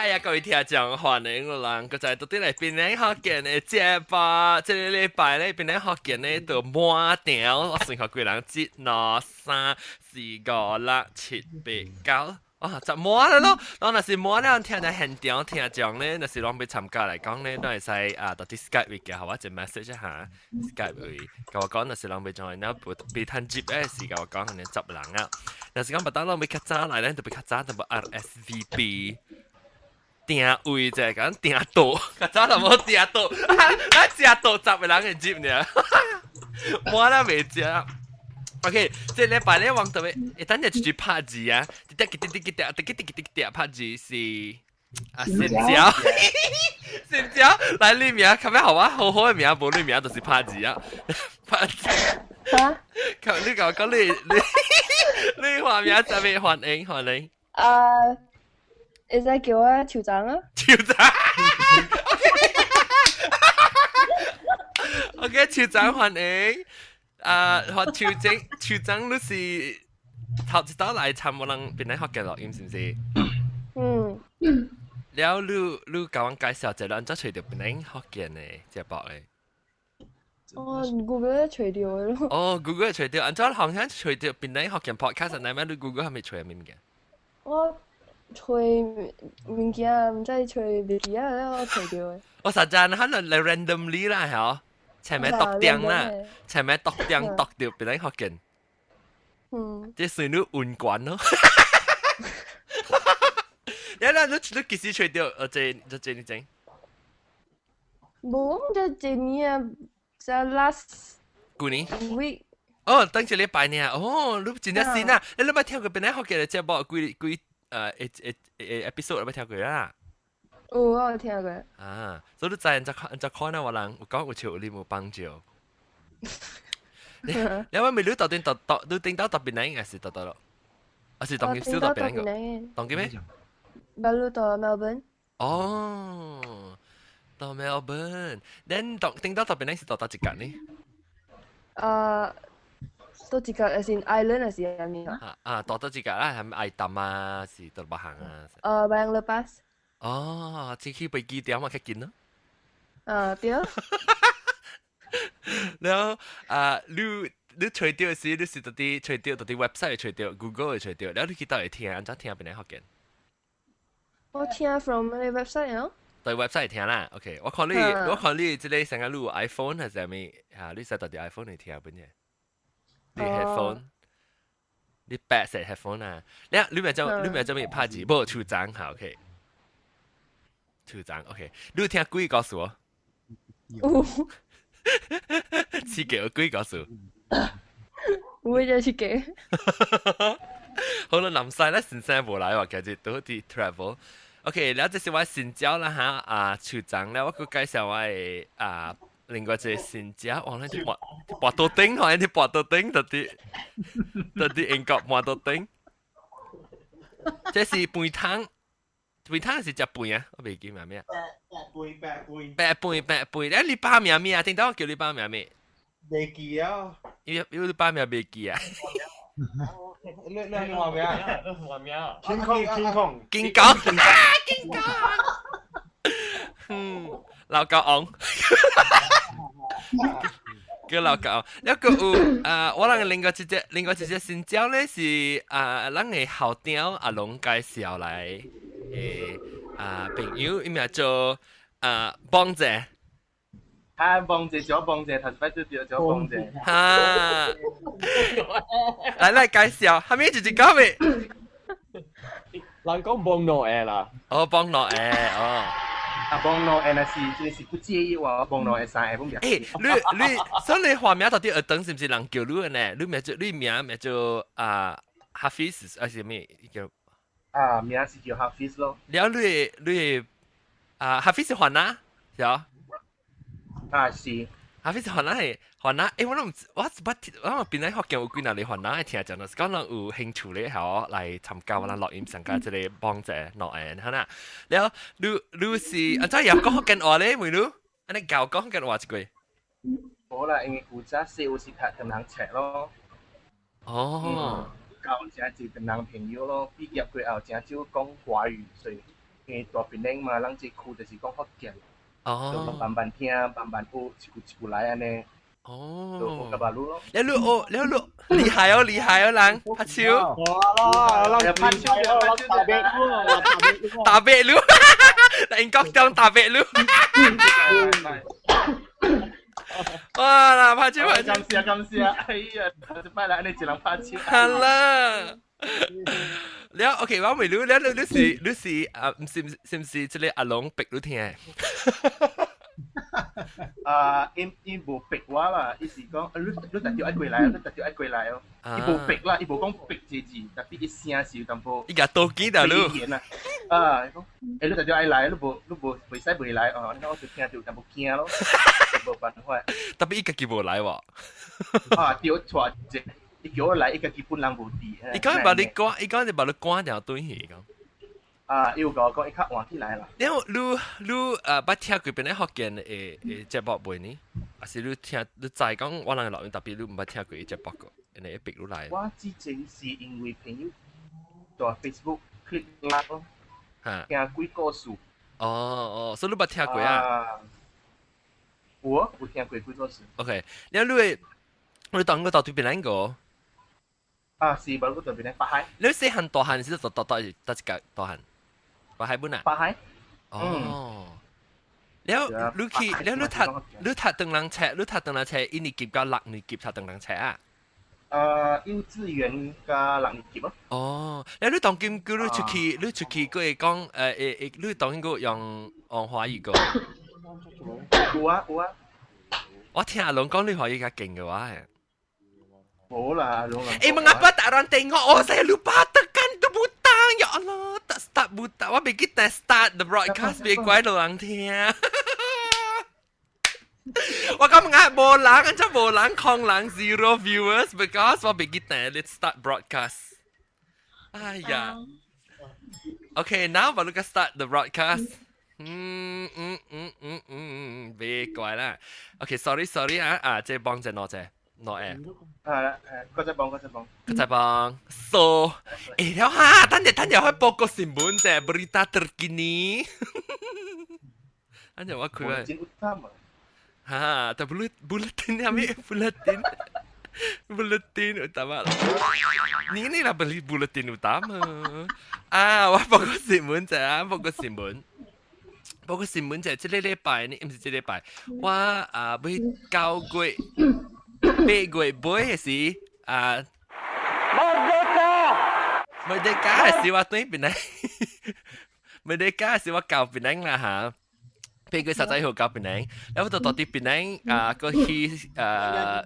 呀呀，各位聽眾歡迎我人，閣再倒轉來檳城福建的節目，這个禮拜咧檳城福建咧就滿場，我算予幾人，一、兩、三、四、五、六、七、八、九。啊，就滿了咯！當若是滿了，聽到現場聽眾咧，若是攏欲參加來講咧，攏會使啊，佇 Skype 位寄予我一個 message 哈，Skype 位，共我講，若是人欲 join，然後袂趁接的時，共我講，按呢十人啊。若是講別當攏欲較早來咧，就欲較早，就欲 RSVP 訂位者，講訂桌，較早就無訂桌，咱食桌10個人會接爾，滿了袂食。OK，這禮拜咧，我特別，會等下一句拍字啊，滴滴滴滴滴滴滴滴滴滴拍字是啊，新椒，新椒，來你名，較咩好啊？好好的名，無你名就是拍字啊，拍字。嚇？你講講你你話名啥物？歡迎歡迎。啊，會使叫我潮長啊？潮長。OK，潮長歡迎。啊，學潮長，潮長你是頭一道來參我人檳城福建錄音是毋是？嗯。了，你共阮介紹一下，按怎揣著檳城福建的節目咧？哦，Google 揣著的咯。哦，Google 揣著，按怎好像揣著檳城福建 podcast 內面，你 Google 還沒揣物件？我揣物件，毋知揣袂記啊，了我揣著的。我實在可能來 randomly 啦，嚇。前面篤點啦，前面篤點篤著檳城福建。這算你運關咯。你啦，你幾時揣著？這你整？無，這這年啊，這 last 舊年 week。哦，等一禮拜呢？哦，你真正新啊！你捌聽過檳城福建的節目幾幾誒誒誒 episode 捌聽過啦？有，我有聽過。啊，所以你知按怎看按怎看啊？我人有講有笑，你無幫助。你話未你到底到到你頂到特別難，還是到到咯？還是當今少特別難個？當今咩？ Baru 到 Melbourne。哦，到 Melbourne，then 當頂到特別難是到佗一角呢？啊，佗一角，還是 island 還是啥物啊？啊，到佗一角啦，係咪愛淡啊？是佗別行啊？Bayan Lepas。哦，這去飛機點啊，較近咯。啊，對。然後啊，你揣著時，你是佇佇揣著佇佇 website 揣著，Google 會揣著，然後你去佗會聽，按怎聽檳城福建？我聽 from 那個 website 哦。對 website 聽啦，OK。我看你這個成個你有 iPhone 還是啥物？嚇，你使佇佇 iPhone 嚟聽本嘅？你 headphone，你白色 headphone 啊？你咪做咩拍字？無處長嚇，OK。處長，OK。你有聽鬼故事哦？有。刺激個鬼故事。有就刺激。好啦，南西咧先生無來話，其實都佇 travel。OK，了這是我新招啦哈，啊，處長咧，我閣介紹我的啊，另外一個新招，哇，你跋跋桌頂，好像佇跋桌頂，佇英國跋桌頂。這是飯湯，飯湯是食飯啊？我袂記名咩？白飯白飯。白飯白飯，欸，你爸名咩啊？頂到我叫你爸名咩？袂記啊。因為你爸名袂記啊？你話名？你話名？天空天空。金剛，金剛。嗯，老高昂。叫老高昂。一個有啊，我人另外一隻新招咧是啊，咱的校長阿龍介紹來的啊朋友，伊名做啊邦姐。啊，邦姐，小邦姐，頭先就叫小邦姐。哈，來來介紹，下面一隻講咩？人講邦諾埃啦。哦，邦諾埃，哦。啊，邦諾埃那是這是不介意話邦諾埃三個本名。欸，你，所以你花名到底學堂是毋是人叫你的呢？你名做啊哈菲斯還是咩叫？啊，名是叫哈菲斯咯。了，你啊哈菲斯還哪？是啊。啊是，哈菲斯番仔係番仔，欸，我都毋知，我捌我檳城福建有幾若個番仔聽講，就是講人有興趣咧，吼來參加我咱錄音參加這個幫者錄音，哈啦。了，你是按怎會講福建話咧？妹女，按呢教講福建話一句。無啦，因為古早細有時讀唐人冊咯。哦。交誠濟唐人朋友咯，畢業過後誠少講華語，所以因為蹛檳城嘛，咱這區就是講福建，就慢慢聽，慢慢學，一句一句來按呢。就學甲巴魯咯。你你學，你你厲害哦，厲害哦，人拍手。哇啦，拍手，拍手，打白魯，英國中打白魯。哇啦，拍手拍手。感謝感謝，哎呀，頭一擺來按呢一人拍手。好啦。了 OK，我問你，了你你是你是啊，毋是是毋是這个阿龍逼你聽？啊，𪜶𪜶無逼我啦，伊是講，你你特著愛過來，你特著愛過來哦。伊無逼啦，伊無講逼這字，但是伊聲是有淡薄。伊共倒機了你。啊，伊講，欸，你特著愛來，你無你無袂使袂來哦。你我就聽著有淡薄驚咯，無辦法。 Tapi 伊家己無來喎。啊，對，錯一伊叫我來，伊家己本人無佇。伊講把你趕，伊講你把你趕掉轉去，伊講。啊，伊有共我講，伊較晚起來啦。了，你你捌聽過邊个福建的的節目未呢？還是你聽你知講我人錄音，tapi 你毋捌聽過伊節目過，因為逼你來。我之前是因為朋友佇 Facebook click like 咯，聽鬼故事。哦哦，所以你捌聽過啊？有啊，有聽過鬼故事。 OK，了你會你當過到對邊兩個？啊，是，無我對邊咧北海。你細漢大漢是到到到到一個大漢？北海本啊？北海。哦。了，你去，了你讀你讀唐人冊，你讀唐人冊一年級到六年級讀唐人冊啊？幼稚園佮六年級咯。哦，了你當今叫你出去，你出去閣會講，會，你當今閣用用華語講？有啊有啊。我聽阿龍講你華語較勁嘅話。無啦，龍。Eh, mengapa tak orang tengok? Oh, saya lupa tekan tu butang. Ya Allah, tak start butang. 我袂記得 start the broadcast，袂怪人聽。我感覺無人，按怎無人空人 zero viewers because 我袂記得 let's start broadcast。哎呀。Okay, now 我 look start the broadcast。嗯嗯嗯嗯嗯，袂怪啦。Okay, sorry sorry 啊啊，這幫隻攞隻攞誒。啊，誒，嗰隻幫嗰隻幫。嗰隻幫。So，欸了哈，等陣等陣開報個新聞啫，berita terkini。等陣我開。真utama。哈，但 buletin 係咪 buletin？Buletin utama. Ni ni lah beli buletin utama. 啊，我報個新聞啫，報個新聞。報個新聞就係這個禮拜呢，毋是這個禮拜，我啊欲9月8月尾的時啊，Merdeka 的時我對邊嚟，Merdeka 的時我到檳城啦嚇。8月30號到檳城，然後就到佇檳城啊，閣去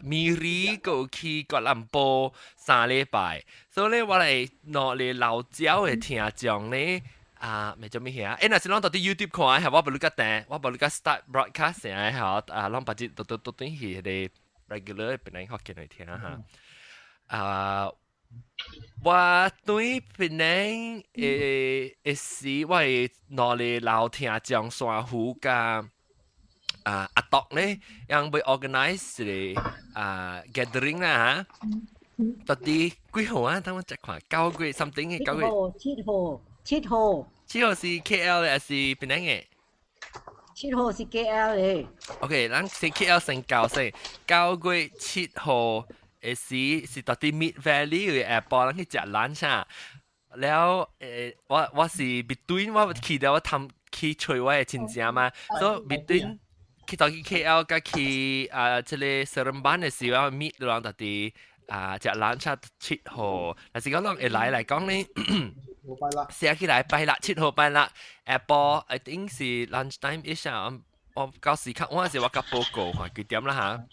Miri，閣去哥倫布3禮拜，所以咧我來兩个老鳥的聽眾咧啊，咪做咩嘢？欸，若是攏到佇 YouTube 看，係我無你個訂，我無你個 start broadcast 嘅嚇，啊，攏把這都都都轉去彼个 regular 檳城福建來聽哈。啊，我對檳城的的時，我的兩个老聽眾山湖佮啊阿獨咧，𪜶欲 organize 一个啊 gathering 啦嚇。到底幾號啊？等我再看，9月 something 嘅9月。七號，七號。 7號是 KL 還是檳城嘅？7號是 KL 嘅。 OK，咱先 KL 先交先，9月7號的時是到佇 Mid Valley 嘅下晡，咱去食 lunch 啊。了我是 between 我去了我探去揣我的親戚嘛，所以 between 去到去 KL 佮去啊這個 Seremban 的時候，meet 人到佇啊食 lunch 七號，若是講人會來來講呢，寫起來拜六7號拜六下晡，I think 是 lunch time 一下，我到時較晚時我較報告看幾點啦嚇。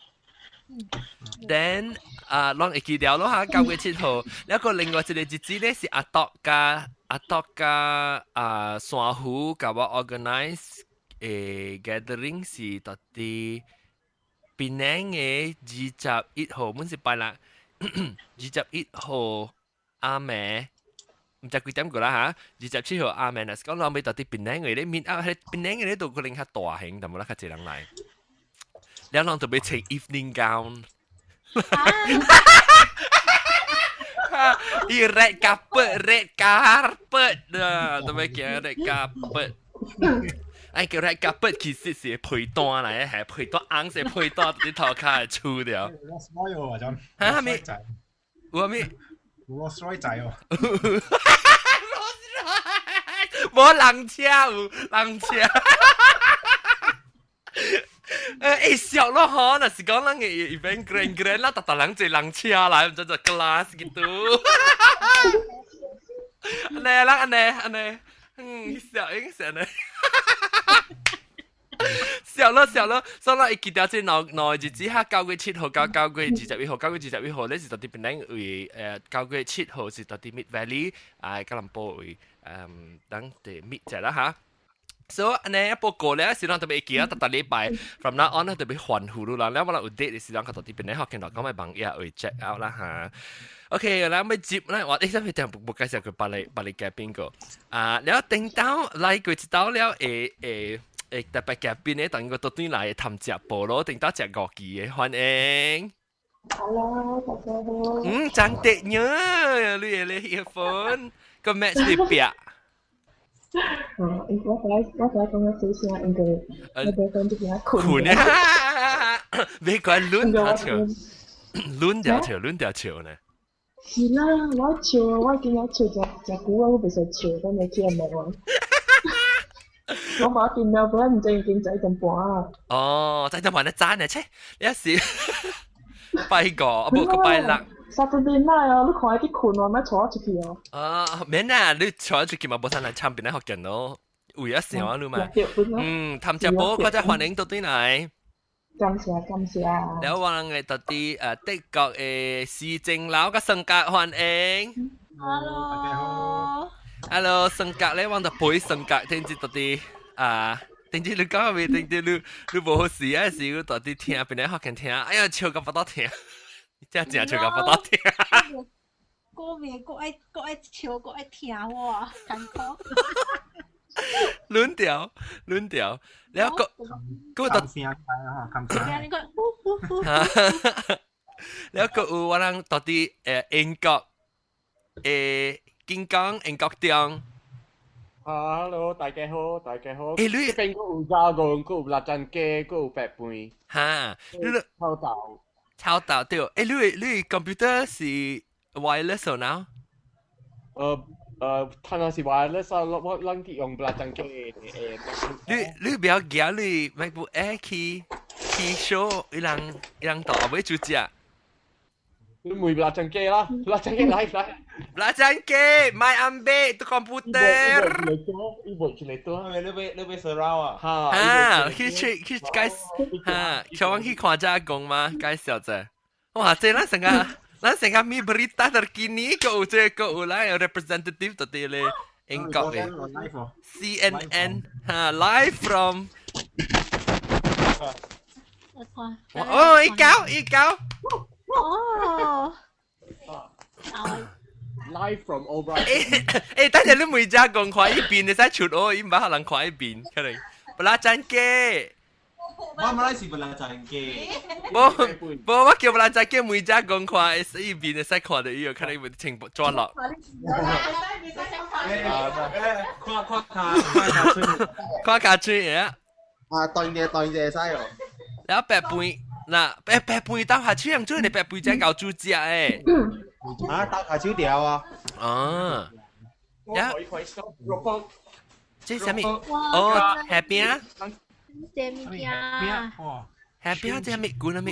Then 啊，攏會記得咯嚇，9月7號。了個另外一個日子咧是阿獨佮阿獨佮啊山湖共我 organize 的 gathering 是到佇檳城的21號，阮是拜六21號暗暝，毋知幾點過啦嚇。27號暗暝，若是講人欲到佇檳城的咧 meet up，彼檳城的咧都可能較大型，但無啦較濟人來。了人就欲穿 evening gown。伊 red carpet red carpet 啊，都欲行 red carpet。哎，叫 red carpet 其實是被單來，係被單紅色被單佇塗跤會出掉。 Rolls Royce 喎，就嚇咩？有咩？ Rolls Royce 仔喎。 Rolls Royce，無人車有人車。誒笑咯嗬，若是講咱嘅 event grand grand 啦，逐逐人坐人車來，毋知做 class gitu。按呢啦，按呢按呢，嗯，笑應成呢。笑咯笑咯，所以我會記得這兩兩日子哈，9月7號到9月21號，9月21號咧是佇檳城位，9月7號是佇 Mid Valley，啊，吉隆坡位，等佇 meet 者啦哈。所以按呢報告咧，是咱特別會記得，逐逐禮拜 from now on 咧特別歡呼啦，了我有 date 的時陣，較佇檳城學見到講咪網頁會 check out 啦哈。OK，咱欲接咧，我欸，啥物定無介紹過別个別个嘉賓個啊，了頂到來過一道了，會會會特別嘉賓咧，等個倒轉來談食菠蘿，頂到食五支的，歡迎。 Hello，大家好。嗯，cantiknya，你的 earphone 個 match 你壁。嗯，我知講咗少少，應該我哋講啲嘢困。困啊！別怪攆條笑，攆條笑，攆條笑呢。是啦，我笑，我今日笑誠誠久啊，我袂使笑，等下起來問我。我把電腦本來毋知已經早一點半啊。哦，早一點半你早呢？切，你是拜五，啊無閣拜六。 Saturday night 啊，你看伊佇睏哦，欲帶我出去哦。啊，免啊，你帶我出去嘛，無通來參邊來福建咯，有影想啊你嘛。嗯，譚食寶，我再歡迎倒轉來。感謝感謝。了我人會到佇德國的市政樓佮生格歡迎。 Hello。大家好。 Hello，生格咧，我就陪生格聽知到佇啊，聽知你講未？聽知你你無好事啊？是你到佇聽邊咧福建聽？哎呀，笑到腹肚疼，真正笑到腹肚疼。過面閣愛閣愛笑閣愛聽我，艱苦。攆掉，攆掉，了閣閣到聲啊，冚聲。你講，呼呼呼。了閣有我人到佇英國金剛英國中。 Hello，大家好，大家好。欸，你邊閣有加工，閣有臘腸雞，閣有白飯。哈，你臭豆。臭豆對。欸，你 computer 是 wireless or now？睇下是 wireless 啊，我咱去用臘腸雞誒。你不要驚，你 MacBook Air 去 show 伊人伊人到後尾就食。你問臘腸雞啦，臘腸雞來來。臘腸雞，mai ambil tu komputer。伊無一個多，你欲你欲 surround 啊？哈，去去去介哈，小王去看這講嗎？介紹者。哇，這咱成個咱成個咪 berita terkini 閣有這閣有來 representative 到佇咧英國的 CNN 哈，live from。哦，伊搞伊搞。哦。 Live from Albright。欸，等陣你每隻講看一邊，會使出哦，伊毋捌人看一邊，可能。布拉贊雞。我馬來是布拉贊雞。無無，我叫布拉贊雞每隻講看，伊邊會使看到伊，可能會全部轉落。看看卡看跤喙。看跤喙啊！啊，當嘅當嘅使哦。了白飯，嗱白白飯鬥下手人做，你白飯才夠煮食誒。啊，鬥下手條啊。啊。呀。這啥物？哦，蝦餅。這物件。蝦餅這物滾啥物？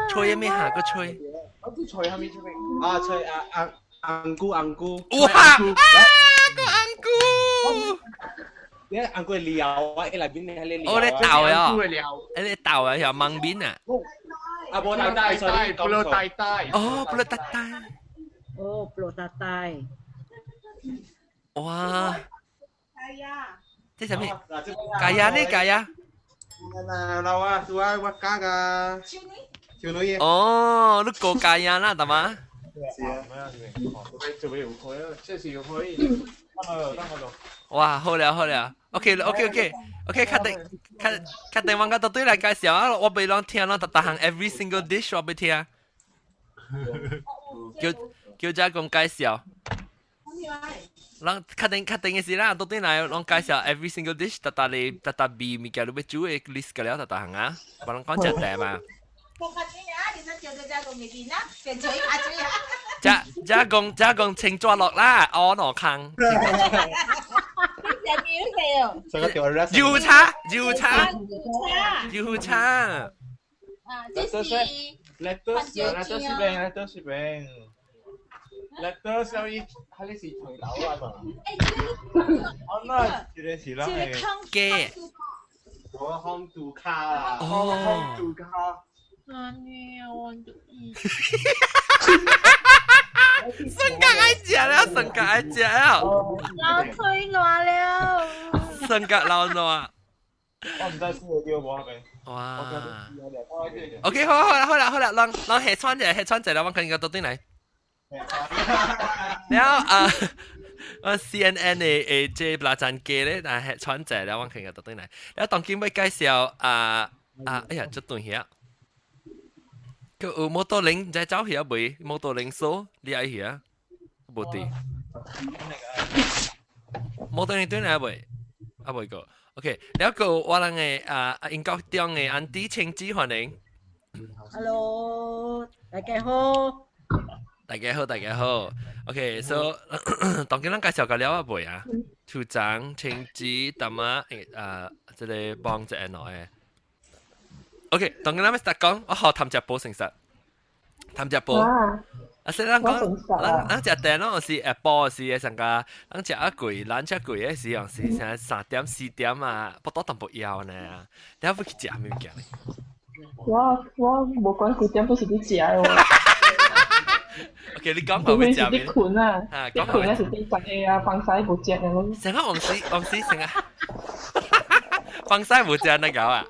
吹啥物下個吹？我知吹啥物吹？啊，吹啊啊紅菇紅菇。哇！啊，個紅菇。你紅菇料啊，伊內面係咧料。哦，咧豆啊！咧豆啊，又燜面啊。啊，無大大， pulut tatai。哦，pulut tatai。哦，pulut tatai。哇！這啥物？Kaya 呢？Kaya？嗱，老啊，是我我加噶。少女。哦，你過 kaya 啦，得嗎？是啊。這邊有開啊，這是有開。哇，好了好了，OK OK OK OK，確定確確定，我甲對來介紹啊，我袂攏聽攏逐逐項 every single dish 我欲聽。叫叫遮講介紹。人確定確定嘅事啦，到底來攏介紹 every single dish，特特你特特味物件你欲煮的 list 個了，特特行啊，無人講食茶嘛。我較濟啊，你說叫做遮講袂見啦，變做較濟啊。遮遮講遮講清紙落啦，烏腦空。油茶，油茶，油茶。啊，這是 lettuce lettuce 邊 lettuce 邊 lettuce 有伊，係你是長豆啊嘛？我那這個是咱的雞。我空杜卡啦，哦，空杜卡。啊，你我就性格愛食了，性格愛食了。老腿軟了。性格老軟。我毋知試過無後面。哇。OK，好，好啦，好啦，好啦，咱咱下穿者，下穿者啦，我看個倒轉來。了啊，我 CNN 的的這布拉贊機咧，但係穿者了，我看個倒轉來。了當今欲介紹啊啊，哎呀，這段遐。佢有摩托輪，毋知走去未？摩托輪數你愛去啊？無佇。摩托輪轉來未？啊未過。OK，了個我人的啊英國中的安迪青子歡迎。 Hello，大家好。大家好，大家好。OK，so 當今咱介紹過了啊未啊？處長、青子、淡仔啊，這个幫一個兩个。OK，當今咱欲 start 講，我學譚食寶誠實，譚食寶。啊，說咱講，咱咱食電攏是下晡時的上個，咱食啊貴，咱食貴的時候是啥3點4點啊，腹肚淡薄枵呢，你欲去食啥物件呢？我我無管幾點都是佇食的。 OK，你講講欲食咩？你睏啊，你睏啊是佇10個啊，放屎無食的咯。成個黃絲黃絲成個，放屎無食那個啊？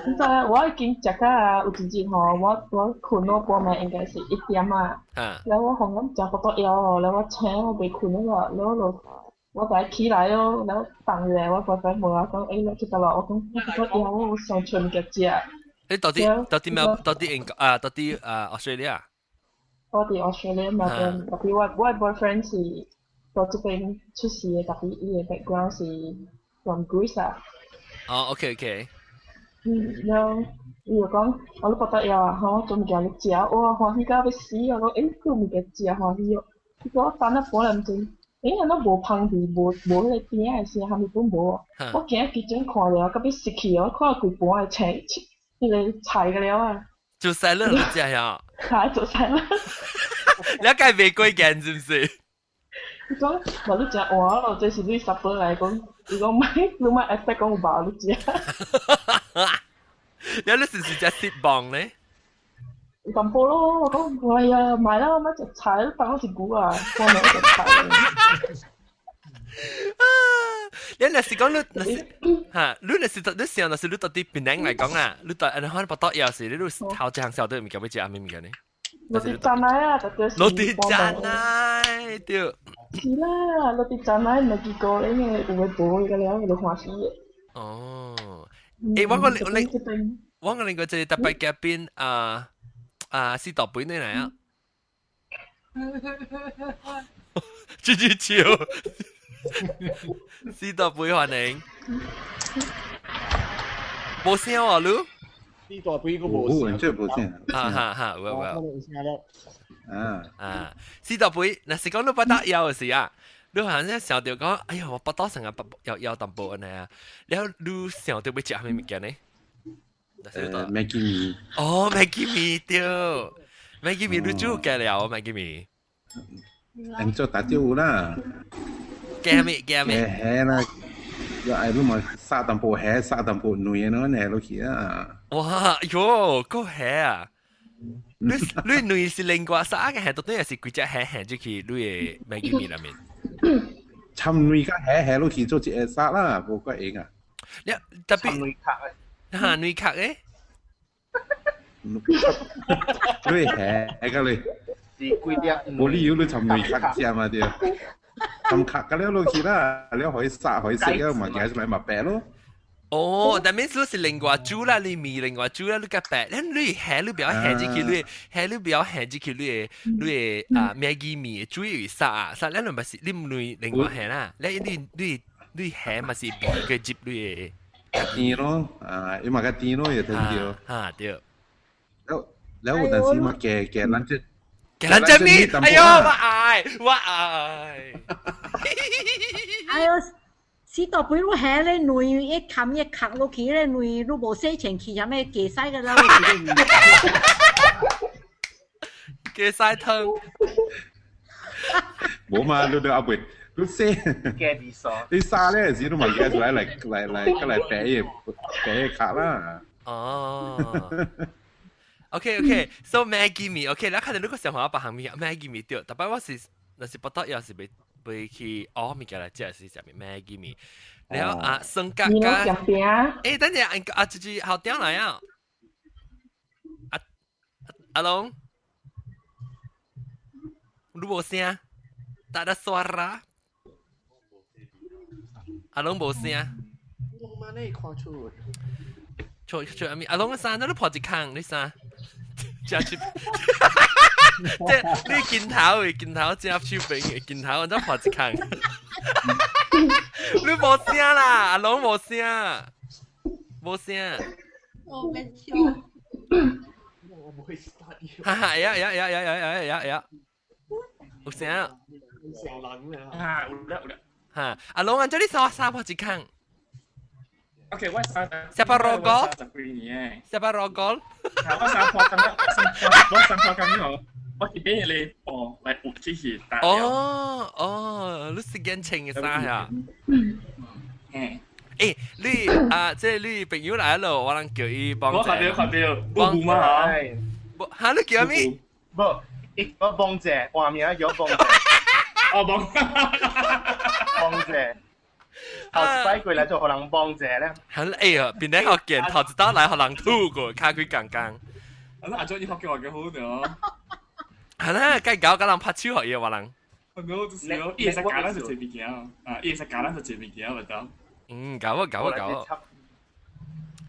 現在我已經食到啊，有一日吼，我我睏到半暝應該是1點啊。然後我予阮食腹肚枵哦，然後我醒我袂睏了，然後就我就起來哦，然後放下來，我乖乖問我講，欸，你去佗落？我講我腹肚枵，我想揣物件食。你到底到底咩？到底英國啊？到底啊？Australia？我佇 Australia 嘛邊，特別我我 boyfriend 是佇這邊出世的，特別伊的 background 是 from Greece 啊。哦，OK OK。嗯，然後伊就講，我咧腹肚枵啊，吼，做物件咧食，哇，歡喜到欲死啊！我講，欸，閣有物件食歡喜哦。伊講我等了半點鐘，欸，按怎無芳味，無無彼个甜的聲，啥物攏無。我行去 kitchen 看了，到尾失去哦，看規盤的青，彼个菜個了啊。做晒了你食呀？係做晒了。你計未過見是毋是？伊講，無你食完咯，這是你 supper 來講，伊講莫，你莫 expect 講有肉你食。你你是是食失望咧？淡薄咯，我講，哎呀，買啦，莫食菜，當我是牛啊，我莫食菜。你若是講你若是嚇，你若是你想若是你到佇檳城來講啊，你到按呢款腹肚枵時，你你頭一項想到物件欲食啥物物件呢？滷肉粽仔啊，特別是。滷肉粽仔對。是啦，滷肉粽仔毋係結果，因為有的無的個了，就歡喜的。哦，欸，我個你我個另外一個特別嘉賓啊啊，是大本你來啊？吱吱笑，是大本歡迎。無聲哦，你？呢大杯個無聲，這無聲。哈哈哈，有有。有聲了。啊啊，四大杯，若是講你腹肚枵的時啊，你好像想著講，哎呦，我腹肚成日枵枵淡薄按呢啊，了你想著欲食啥物物件呢？ Maggi 麵。哦，Maggi 麵對，Maggi 麵你煮過了，Maggi 麵。你做大招啦。加咩加咩？蝦啦，又愛你嘛殺淡薄蝦，殺淡薄卵咯，你落去啊。哇，喲，閣蝦啊！你你卵是另外殺嘅，係到底係是規隻蝦蝦入去你的 Maggi 麵內面？摻卵佮蝦蝦落去做一個殺啦，無怪用啊。你特別卵殼嚇卵殼誒？你蝦個你？是規粒。無理由你摻卵殼食嘛對？摻殼個了落去啦，了可以殺可以食了嘛，夾出來嘛白咯。哦，但係你是另外煮啦，你麵另外煮啦，你個白，你下你不要下進去，你下你不要下進去，你啊 Maggi 麵煮會殺啊，殺你唔是你唔你另外下啦，你下嘛是麵個接你甜咯，啊，伊嘛較甜咯，會聽到。啊對。了了有陣時嘛加加咱這。加咱這麵，哎呦我愛我愛。哎呦！死到尾你下咧卵一冚一殼落去咧卵，你無洗清氣，啥物加洗個啦？加洗湯。無嘛，你都阿伯，你洗。加啲沙。你沙咧時都嘛加出來來來來，過來白嘅白嘅殼啦。哦。OK OK，so Maggi 麵 OK，你看到你個想法別項物 Maggi 麵對，特別我是若是不得要是袂袂去學物件來食是啥物 Maggi 麵，然後啊酸角加，欸等陣啊這隻好點來啊，阿阿龍，你無聲，tak ada suara，阿龍無聲。我嘛呢看出。出出阿咪阿龍衫，你破一空你衫。食出，即你鏡頭的鏡頭食手柄的鏡頭，我怎破一空？你無聲啦，阿龍無聲，無聲。我沒笑。我唔會 start。哈哈，呀呀呀呀呀呀呀呀！有聲。成冷啊！有啦有啦。哈，阿龍按照你衫衫破一空。 OK，我三 Siapa rogol？十幾年 Siapa rogol？我三破咁樣，我三破咁樣，我是俾你哦來有這是大哦哦，你是年輕嘅衫呀？嗯。欸，你啊，這你朋友來咯，我人叫伊幫。我看到看到，幫嘛嚇？嚇你叫咩？無，伊我幫者，換名叫幫者。哦幫。幫者。頭一擺過來就予人幫者咧。很哎呀，邊個學見頭一道來予人吐過，卡開剛剛。啊，阿祖你學叫我幾好呢？係啦，該搞甲人拍手學伊話人。我就是咯，伊會使教咱一個物件，啊，伊會使教咱一個物件，咪得。嗯，搞啊搞啊搞啊！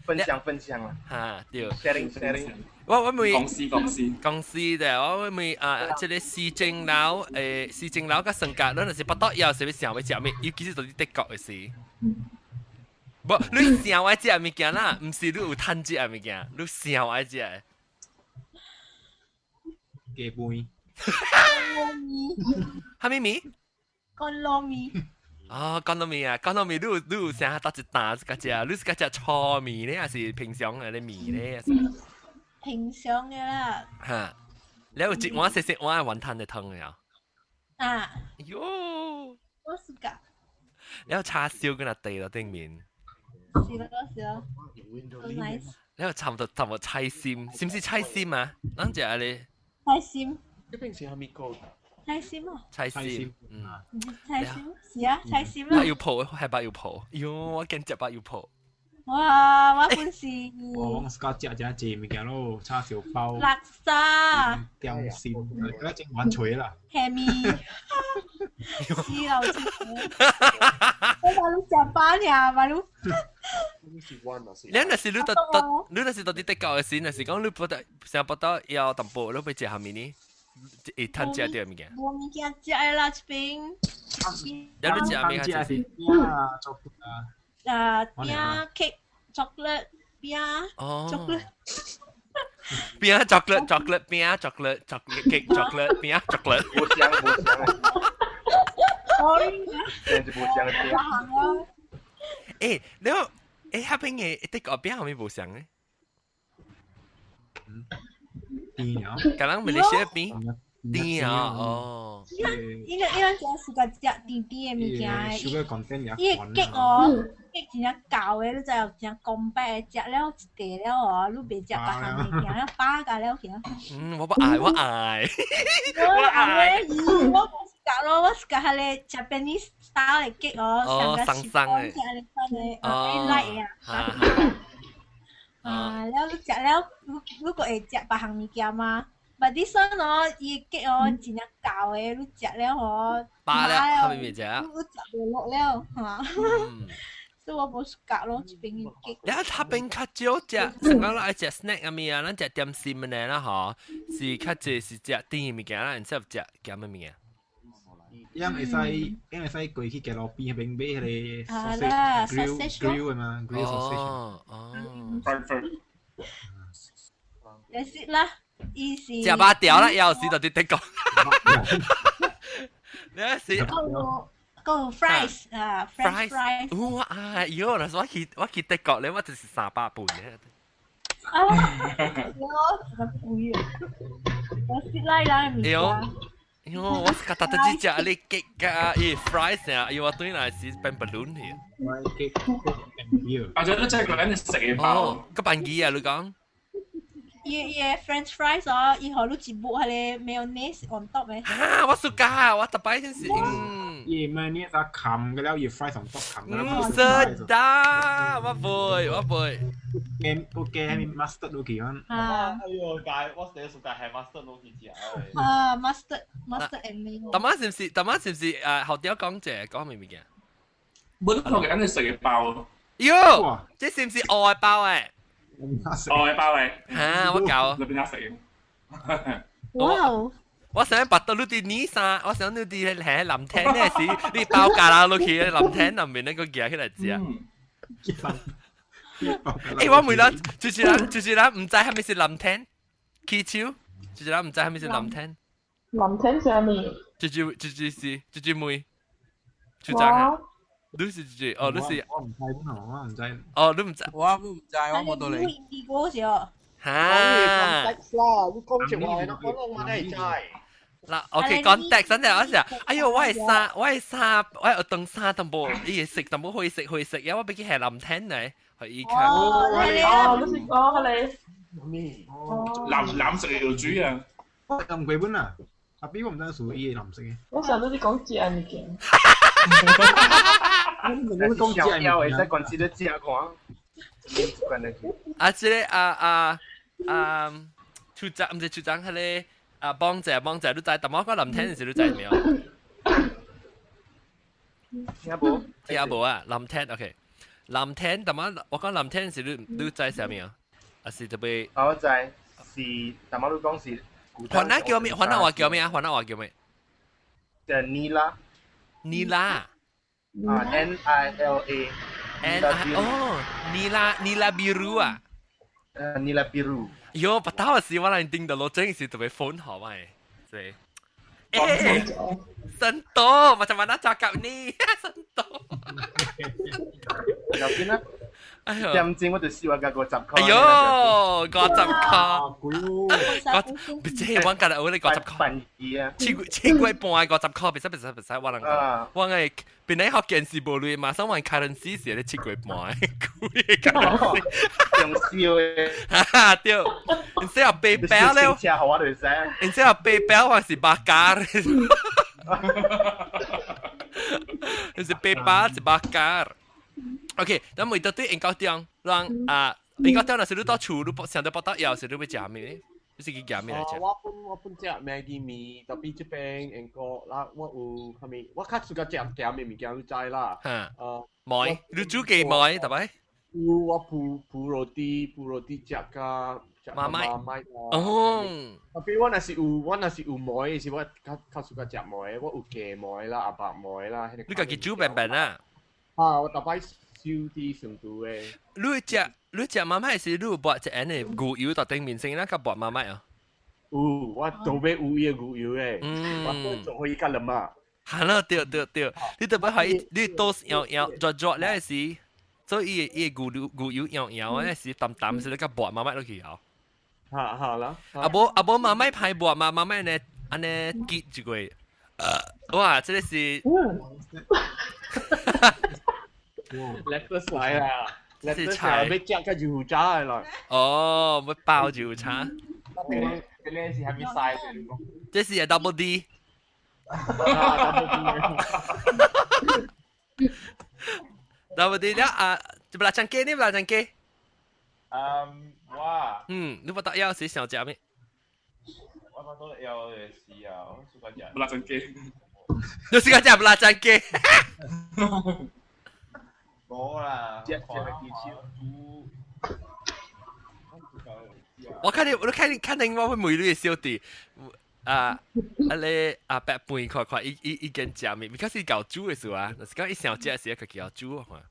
分享分享啦。嚇對。 sharing sharing。我問公司公司公司的，我問啊，這個市政樓誒，市政樓佮升格，咱若是腹肚枵，是欲想欲食物，尤其是佇德國的時。無，你想愛食物件啦，毋是你有趁食的物件，你想愛食的。雞飯。蝦米麵？乾撈麵。哦，乾撈麵啊，乾撈麵，你有啥搭一擔自家食？你是家食粗麵咧，還是平常的麵咧？平常的啦。哈，你有一碗細細碗的雲吞的湯的啊？啊。喲。我是噶。你有叉燒跟阿地咯頂面。是咯是咯。好 nice。你有差唔多差唔多菜心，是唔是菜心啊？咱食咧。菜心。這邊是蝦米糕？菜心啊。菜心，嗯。菜心是啊，菜心啦。白油泡，係白油泡。喲，我驚食白油泡。哇！我本是。我我自家食食濟物件咯，叉燒包。垃圾。點心，嗰種完全啦。蝦米。死老師傅。我話你食飽爾，話你。你若是你到到，你若是到佇德國的時，若是講你不得成腹肚枵淡薄，你欲食蝦米呢？會趁食著物件。無物件食的啦，這邊。你食物件食餅啊，chocolate 啊。啊，餅 cake、chocolate 餅。哦。 chocolate。餅 chocolate chocolate 餅 chocolate chocolate cake chocolate 餅 chocolate。無香無香。 Sorry。真是無香的餅。欸，你欸，彼邊的德國餅啥物無相呢？甜啊！佮咱馬來西亞餅甜啊，哦。伊伊咱真喜歡食甜甜的物件的。 sugar content 也伊的 cake 哦，cake 真正厚的，你知有真公白的，食了一塊了哦，你袂食別項物件，了飽甲了去。嗯，我不愛，我愛。我愛。我無是食咯，我是食彼个 Japanese style 的 cake 哦，哦，鬆鬆的。的，哦，light 的啊。啊，了你食了，你閣會食別項物件嗎？But this one 哦，伊的 cake 哦，真正厚的，你食了哦，飽了，後面袂食。你食袂落了，嚇。所以我無 suka 咯，這邊嘅 cake。你睇邊較少食，上講咱愛食 snack 啊物啊，咱食點心的啦吼，是較濟是食甜的物件啦，然之後食鹹的物件。因會使，因會使過去街路邊彼邊買彼个啊啦 sausage ，sausage grill 的嘛，grill sausage。哦哦。你識啦，伊是。食肉條啦，有時就佇德國。你是。閣有 fries 啊，French fries。哇！哎喲，若是我去德國咧，我就是300磅咧。啊！我較貴啊！我識拉拉物件。喲，我是較特特只食你 cake 啊，伊 fries 啊，伊我對來是變 balloon 去。或者都真係個人食嘅包。個辦機啊，你講？伊伊 French fries 哦，伊予你一抹彼個 mayonnaise on top 的。哈！我 suka，我逐擺先是。嗯。伊 mayonnaise 啊，冚嘅了，伊 fries on top 冚嘅了。唔 sedap，我袂，我袂。加個加彼 mustard 落去啊。啊！哎呦，加我成日 suka 係 mustard 落去食。啊，mustard mustard and mayo。大媽是唔是？大媽是唔是？後條講者講咩物件？本來嘅人食嘅包。喲，這是唔是外包誒？外包誒。嚇！我搞。裏邊食。哇！我想白到你啲泥沙，我想你啲喺林廳嗰時，你包咖啦落去林廳入面那個夾起來食。欸，我問啦，就是咱，就是咱毋知啥物是林廳，起手，就是咱毋知啥物是林廳。林廳是啥物？就是就是是，就是問，就這樣啊。你是這哦，你是我毋知，我毋知。哦，你毋知。我毋知，我無到你。你過時哦。哈。啦，你講一話，我攏嘛會知。嗱，OK，context 真係我時，哎喲，我係衫，我係衫，我係當衫淡薄，伊食淡薄會食會食，因為我俾佢係林廳嚟，去伊看。哦，哦，你是哦，你。藍藍色嘅藥水啊！我用過本啊，阿 B 我毋知屬於伊藍色嘅。我想到你講食物件。我講食物會使關心你食看。啊，這個啊啊啊，處長毋是處長，彼个啊幫者幫者，你知？但我講林聽時你知沒有？聽無？聽無啊？林聽 OK。林聽，但我我講林聽時你你知啥物啊？啊是特別。啊，我知，是，但我你講是。番仔叫咩？番仔話叫咩啊？番仔話叫咩？叫 Nila。 Nila。啊，N I L A。 N I 哦，Nila Nila biru 啊。 Nila biru。喲，不打時我嚟頂到落真是特別風好咪，對。Eh, sentuh macam mana cakap ni? Sentuh. 有邊啦？哎呦，點鐘我就燒啊，50塊。哎呦，50塊。我這我今日我你五十塊。笨啊！7個月半50塊，袂使袂使袂使，我人講，我係本來學見是無鐳，馬上換 currency 是咧7個月半，貴 currency。用燒的。哈哈，對。然之後 PayPal 咧，然之後 PayPal 還是 bakar。就是 PayPal 是 bakar。OK，咁每到對研究中，讓啊研究中若是你到厝，你想到腹肚枵時，你欲食咩？你是去食咩來食？我本食 Maggi 麵，特別這邊英國啦，我有啥物？我較 suka 食鹹的物件，你知啦。哈。糜，你煮雞糜，特別？有我鋪鋪羅蒂，鋪羅蒂食甲食媽咪。媽哦。特別我若是有糜，是我較較 suka 食糜，我有雞糜啦，阿伯糜啦。你家己煮便便啊？啊，我逐擺燒佇成都的。你食媽咪是你有抹一個牛油到頂面先啦，較抹媽咪啊？有，我倒尾有伊个牛油的，我做予伊較腍啊。係咯，對對對，你特別係你倒搖搖熱熱咧時，所以伊個牛油牛油搖搖咧時淡淡時，你較抹媽咪落去搖。哈哈啦。啊無啊無媽咪歹抹嘛，媽咪呢按呢結一個，哇，這個是。 Lettuce 來啦，lettuce 來，欲食較油炸的啦。哦，欲包油炸。這個是啥物 size？這是 double D。啊，double D。 double D 了啊，這不拉張雞，你不拉張雞？嗯，我。嗯，你腹肚枵時想食咩？我腹肚枵的時啊，我 suka 食。 Belacan 雞。你 suka 食 belacan 雞？無啦，食食技巧。我看你，我看你，看定我會問你的小弟，啊，啊你阿伯飯看看，伊伊伊見食物，because 伊搞煮的時啊，若是講伊想食時，佢叫煮看。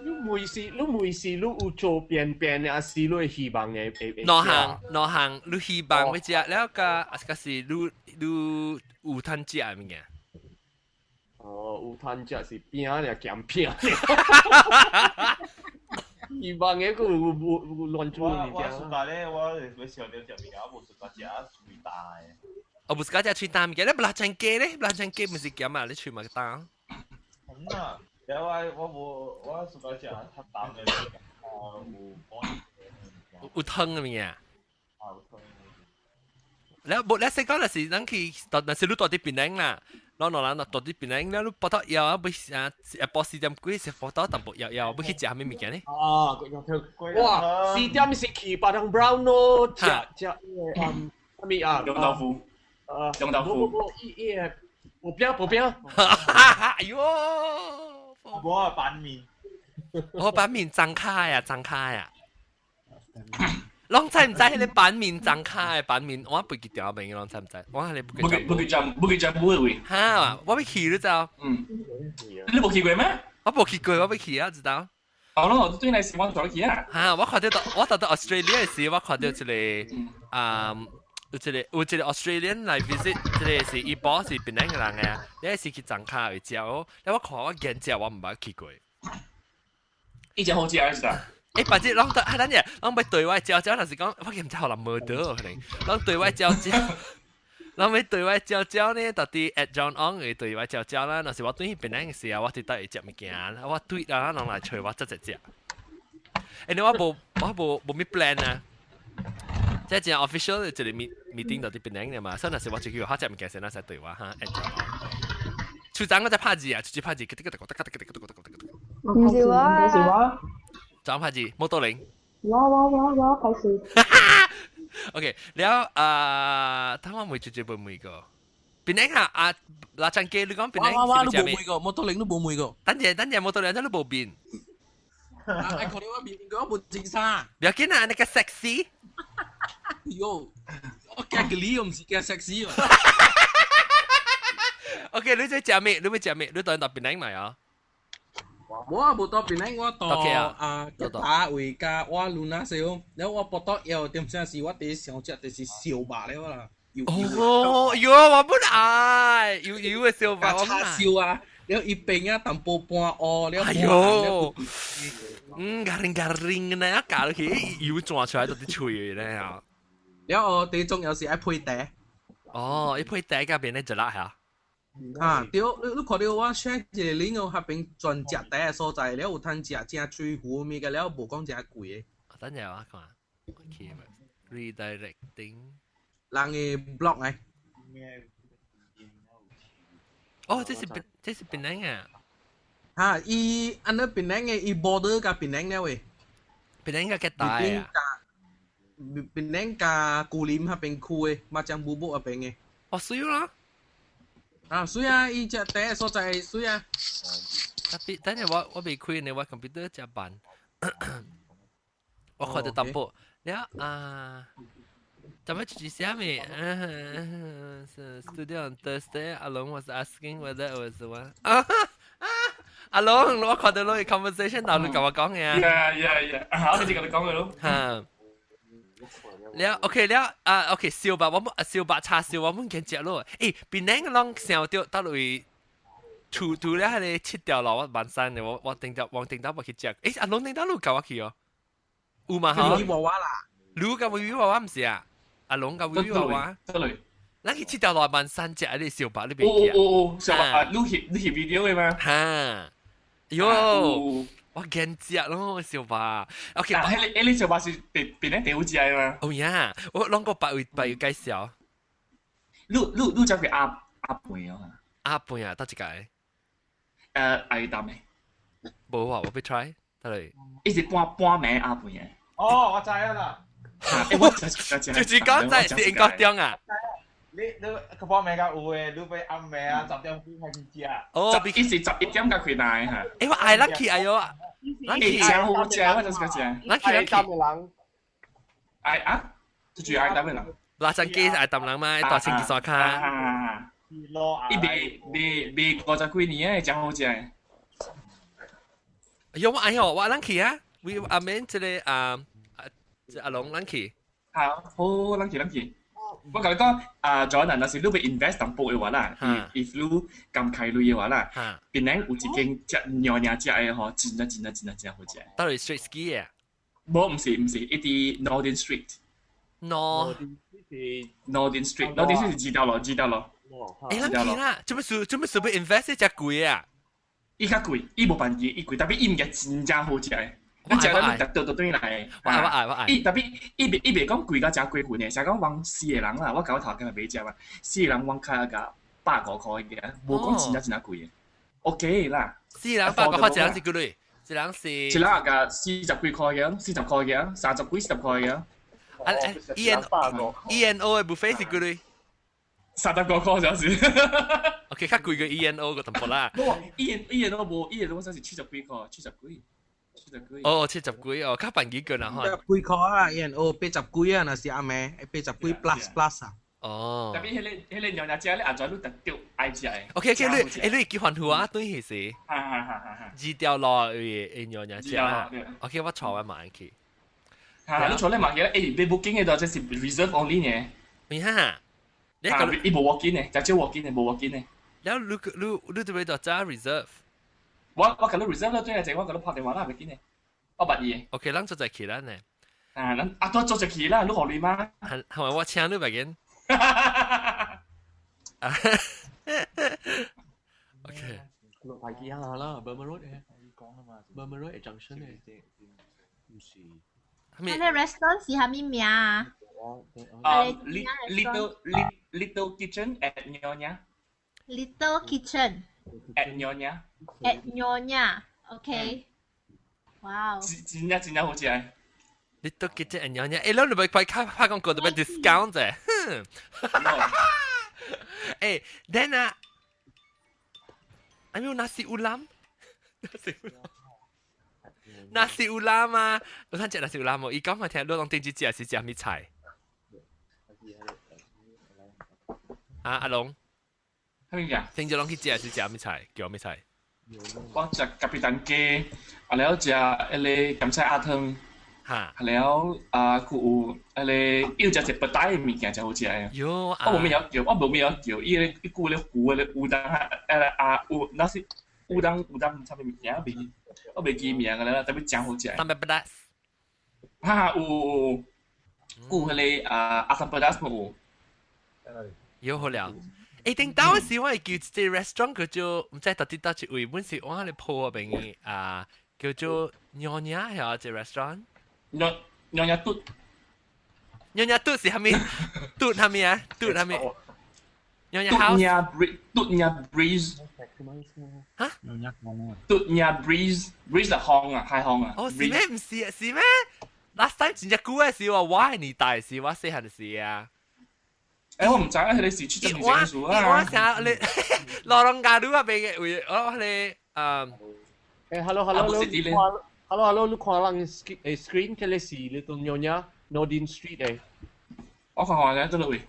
你每時你每時你有做便便的，還是你會希望的會會兩項兩項，你希望欲食，了個啊是是你你有通食的物件。哦，有通食是餅爾，鹹餅。希望的閣有有有亂煮我物件。我暑假咧，我會想著食物件，我無暑假食喙焦的。哦，無是講食喙焦物件，你不拉層雞咧？拉層雞毋是鹹啊？你喙嘛焦。嗯啊，了我我無我暑假食較淡的物件，啊有有有湯的物件。啊有湯。了無，你說講若是咱去，若是你住佇檳城啦，咱兩人若住佇檳城了，你腹肚枵啊，欲啊，下晡四點幾時腹肚淡薄枵枵，欲去食啥物物件呢？啊，粿條湯。哇，四點是去巴當 brown 咯，食食嗯，啥物啊？釀豆腐。啊，釀豆腐。無無伊伊個薄餅薄餅。哎喲！無啊，板麵。我板麵張卡呀，張卡呀。攏知毋知彼個板麵張卡的板麵？我袂記條名，攏知毋知？我係你不記。不記就不記就不會。哈！我欲去你知道？嗯。你無去過咩？我無去過，我欲去啊，知道？好咯，對來是我帶去啊。哈！我看著到我到到 Australia 時，我看著一個啊，有一個有一個 Australian 來 visit，這個是伊寶是檳城的人啊，你是去張卡去食哦。我看我見食，我毋捌去過。伊真好食是啊。欸，反正攏對，等陣，攏欲對外招招，若是講我毋知予人無得可能，攏對外招招，攏欲對外招招呢，到底 at John Ong 會對外招招啦。若是我對去檳城時啊，我佇佗會食物件，我對啦，人來揣我則一食。欸，你我無我無無咩 plan 啊？這真 official 一個 meeting 到底檳城的嘛，所以若是我出去好食物件先，咱才對我哈 at John Ong。處長我在拍字啊，出去拍字，唔是我，唔是我。怎拍字？摩多零。我我我我開始。 OK，了啊，他們每直接問每個。檳城啊啊，拉張機你講檳城我我都無每個，摩多零都無每個。等陣等陣，摩多零真都無變。啊，可能我面個我無穿衫。不要緊啊，那個 sexy。喲，我驚個你，我唔是驚 sexy 啊。 OK，你這食咩？你欲食咩？你到到檳城買啊？我無到檳城，我到啊打位加我盧那時候，了我腹肚枵，點聲是我第一想食就是燒肉了啦。哦，喲，我本愛油油的燒肉，叉燒啊，了伊邊啊淡薄半烏，了哎喲，嗯，garing garing 呢，一咬落去油轉出來都佇喙咧啊。了後第重要是愛配茶。哦，伊配茶甲邊咧一粒嚇。啊，對，你你看著我 share 一個 link 哦，彼邊專食茶的所在，了有通食正水壺物個，了無講誠貴的。等陣我看，OK redirecting。人的 blog 來。哦，這是這是檳城啊。哈，伊按呢檳城的，伊 border 佮檳城了喂。檳城佮大啊。檳城佮古林彼邊區的，馬江布布彼邊的。哦，媠啦。啊，媠啊！伊這第一所在媠啊。特別，等陣我我未開呢，我 computer 真慢。我看到淡薄，了啊，咱們去下面。Studio on Thursday, Alon was asking whether it was the one. 啊啊！阿龍，我看到你 conversation 頭，你共我講嘅。 Yeah。我直接共你講嘅咯。嚇。了，OK 了，啊，OK 燒肉，我們燒肉叉燒，我們見食咯。誒，檳城攏想著佗位厝厝了彼个七條路，我萬山的，我我頂到往頂到欲去食。誒，阿龍頂到你共我去哦？有嘛？嗬？娃娃啦。你共維維娃娃毋是啊？阿龍共維維娃娃。得嚟。咱去七條路萬山食彼个燒肉，你袂記啊？哦哦哦，燒肉啊，你翕你翕 video 的嗎？哈。喲。我見食咯，燒肉。OK，啊，彼个彼个燒肉是檳檳城第有食的嗎？哦呀，我攏閣別位別位介紹。你你你食過鴨鴨飯哦？鴨飯啊，佗一個？愛淡的。無啊，我欲 try，得嚟。伊是半半暝鴨飯的。哦，我知啊啦。欸，我食食就是講在是英國中啊。你個幫咩㗎？有誒，你欲暗暝啊，10點幾開始食。哦，伊是11點才開來哈。欸，我愛 lucky 哎喲，欸，真好食，我就是個食。 lucky 愛擔的人。愛啊，就是愛擔的人。拉真機愛擔人嘛，大清潔刷卡。啊，伊賣賣賣50幾年的，真好食。哎喲，我愛哦，我 lucky 啊，我阿免這個啊，阿龍 lucky。好，好，lucky lucky。我共你講，啊，Jordan，若是你欲 invest 淡薄的話啦，if 你甘開鐳的話啦，檳城有一間食娘惹食的吼，真正真正真正真好食。佗位 Straits 街啊？無，毋是毋是，伊佇 Northern Street。 Northern Street，Northern Street 是二條路，二條路。欸，咱去啦，做咩事？做咩事欲 invest 遮貴啊？伊較貴，伊無便宜，伊貴，但是伊物件真正好食的。你食了你特倒倒轉來。我愛我愛我愛。伊 tapi 伊袂伊袂講貴到誠過分的，是講阮四個人啦，我共我頭家買食嘛，四個人阮開個150塊個，無講真正真正貴的。OK 啦。四人100塊，一人是幾鐳？一人是。一人個40幾塊個，40塊個，30幾40塊個。啊，E N E N O 的 buffet 是幾鐳？35塊就是。 OK，較貴過 E N O 個淡薄啦。無，E N E N O 無，E N O 才是70幾塊，70幾。70幾。哦，70幾哦，較便宜過啦吼。幾塊啊？E N O 80幾啊，若是暗暝，80幾 plus plus 啊。哦。 Tapi 彼個娘惹食咧，阿轉你特著愛食的。 OK OK，你欸你叫番胡啊，對彼時。哈哈哈哈。二條路的娘惹食啊。OK，我帶我媽去。哈，你帶你媽去，欸，你 booking 的，這是 reserve only 呢。咩哈？你個伊無 walk in 的，誠少 walk in 的，無 walk in 的。了你你你做咩就早 reserve？我共你 reserve 了，對啊，我共你拍電話啦，袂緊的。我捌伊。 OK，咱做一去啦呢。啊，咱啊都做一去啦，你予鐳嗎？係係咪我請你袂緊？OK。落排幾下啦，Burma Road 誒，Burma Road junction 誒，毋是。彼个 restaurant 是啥物名啊？啊，Little Little Kitchen at Nyonya。 Little Kitchen at Nyonya。 at Nyonya，OK。哇哦！真正真正好食。 Little Kitchen at Nyonya，欸，你咪快拍拍廣告特別 discount 啫。欸，then 啊，還有 nasi ulam，nasi ulam。Nasi ulam 啊，你睇食 nasi ulam 無？伊講我聽，你攏頂次食是食啥物菜？啊，阿龍，啥物嘢？頂次攏去食是食啥物菜？叫啥物菜？我食咖啡蛋雞，啊了食彼個鹹菜鴨湯，哈，了啊，閣有彼個伊有食一個白帶的物件誠好食的。喲，我無物曉叫，我無物曉叫，伊個伊顧咧糊的烏冬啊，啊烏那是烏冬烏冬啥物物件，我袂記名個啦，tapi 誠好食。 Asam pedas。哈，有有有，有彼個啊 asam pedas 嘛有。喲好了。欸，頂當時我會叫一個 restaurant 叫做毋知到底佗一位，本是我咧鋪嗰邊的啊，叫做娘惹係一個 restaurant。娘娘惹嘟。娘惹嘟是啥物？嘟啥物啊？嘟啥物？娘惹 house。嘟娘 breeze。嚇？娘惹講嘟娘 breeze，breeze 係風啊，海風啊。哦，是咩？毋是啊，是咩？Last time 真正久的時我我的年代時，我細漢時啊。欸，我毋知啊，彼個是70年前事啊。我成你羅龍家路啊，邊個位？我彼個嗯。欸，hello hello，你看，hello hello，你看人 screen，這個是 Little Nyonya Northern Street 的。我看看咧，佗位？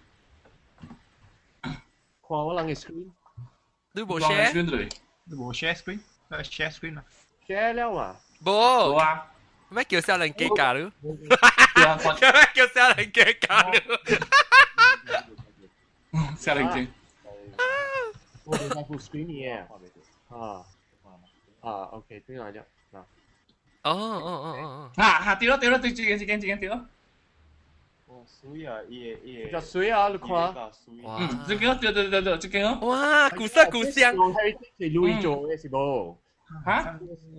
看我人的 screen。你無 share？你無 share screen？share screen 啊？share 了嘛？無。無啊。咩叫少年機教你？咩叫少年機教你？少年機。我哋在 full screen 嘅。啊啊，OK，對來咗嗱。哦哦哦哦哦。哈哈，對咯對咯，對，這間這間這間對咯。哇，水啊！伊個伊個。真水啊！你看。嗯，這間對對對對，這間哦。哇，古色古香。是鐳做的是無？哈？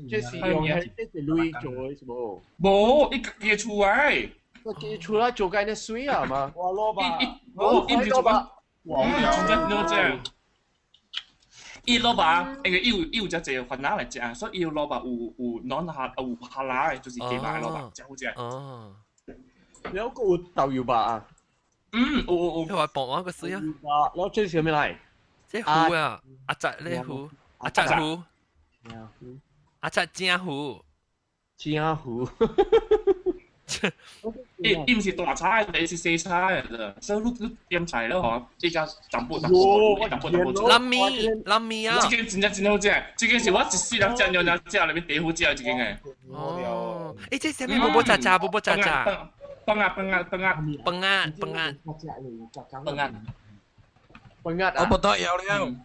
這是用這是鐳做的是無？無，伊家己厝來。我家己厝來做緊的水啊嘛。哇，老爸。伊無，伊毋是做緊。哇！真正真正。伊滷肉，因為伊有遮濟番仔來食，所以伊滷肉有 non 哈有 halal 的，就是雞肉的滷肉，誠好食。哦。了閣有豆油肉啊？嗯，有有有。我傍晚個水啊。攞這是咩嚟？這魚啊，阿侄咧魚，阿侄魚，阿侄正魚，正魚。伊伊毋是大菜，伊是細菜的，所以你你點菜了吼，這家淡薄淡薄淡薄淡薄。拉麵拉麵啊！這間真正真好食，這間是我一世人食娘娘食內面第好食的一間誒。哦，欸，這啥物？波波喳喳，波波喳喳。崩啊崩啊崩啊！崩啊崩啊！崩啊！崩啊！我不得了了。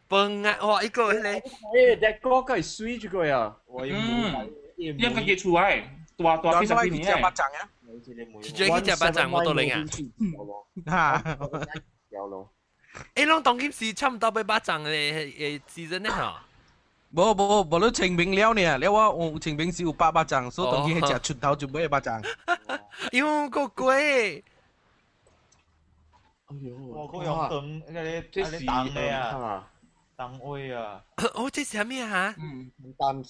崩啊！哇，一個迄個。欸，這個個係水這個呀。嗯。應該記出來，大大幾十幾年巴掌啊！直接去食巴掌，我都靈啊！嚇！有咯。欸，攏當今是差唔多欲肉粽的誒 season 咧吼。無無無，你清明了呢？了我有清明是有八肉粽，所以當今食出頭就買肉粽。喲，個鬼！哎呦！我個用燈，那個這是燈的啊，燈位啊。哦，這是啥物啊？嗯，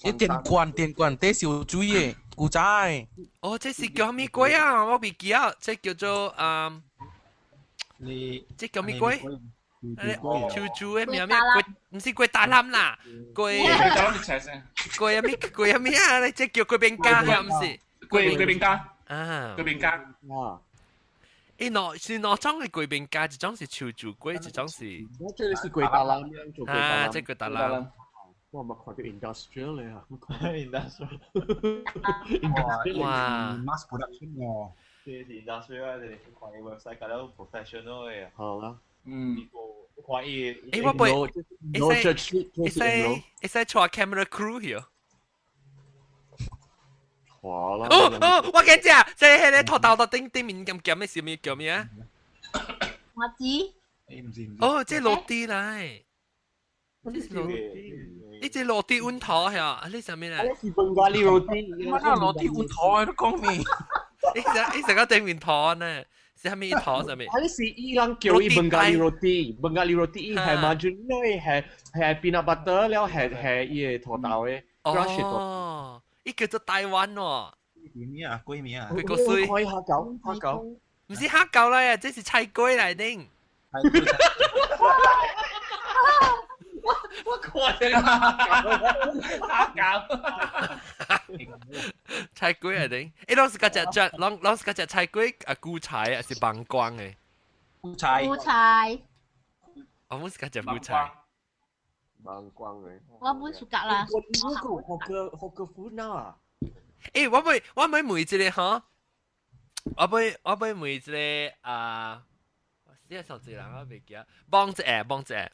一電罐電罐，這是有水的，古早的。哦，這是叫啥物粿啊？我未記啊，這叫做嗯，你這叫咩粿？樹樹的名咩粿？毋是粿大欖啦，粿。粿啥物？粿啥物啊？這叫粿餅家，係毋是？粿粿餅家。啊。粿餅家。啊。欸，兩是兩種的粿餅家，一種是樹樹粿，一種是。我這裡是粿大欖，做粿大欖。啊，這粿大欖。我冇看到 industrial 咧啊，industrial。哇，mass production 喎。這是 industrial 啊，這是看伊 website 較了 professional 的。好啦。嗯。看伊。欸，我袂，會使會使會使帶 camera crew 去。哇啦！哦哦，我記得，這迄個塗豆豆頂頂面咁鹹的是物叫咩啊？我知。哦，這 roti 來。這是 roti，你這 roti 溫頭係啊？你啥物來？你是 Bengali roti。我那 roti 溫頭啊，你講咩？你食你食到頂面頭呢？是啥物頭啥物？啊，你是伊人叫伊 Bengali roti，Bengali roti 伊係 margarine 係係 peanut butter 了係係伊個塗豆的。哦。伊叫做台灣哦。粿啊，粿麵啊。粿個水。可以蝦餃，蝦餃。毋是蝦餃來啊，這是菜粿來頂。我我看這個蝦餃。菜粿來頂，欸，攏是佮食食，攏攏是佮食菜粿啊，韭菜啊，是膀胱的。韭菜。韭菜。我們是佮食韭菜。膀胱的。我本暑假啦。我個學個學個 food 啊。欸，我欲我欲問一個吼，我欲我欲問一個啊，死啊，上一人我袂記得，幫一下幫一下。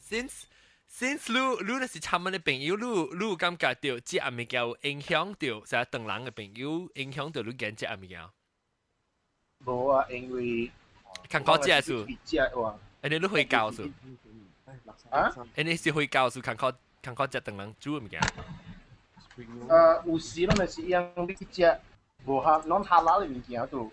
Since 你你若是參的朋友，你你有感覺到這物件有影響到，啥唐人的朋友影響到你揀這物件？無啊，因為艱苦食數，食哇，欸，你你回教數？啊？欸，你是回教數艱苦艱苦食唐人煮的物件？有時攏就是伊樣你去食無合攏 halal 的物件都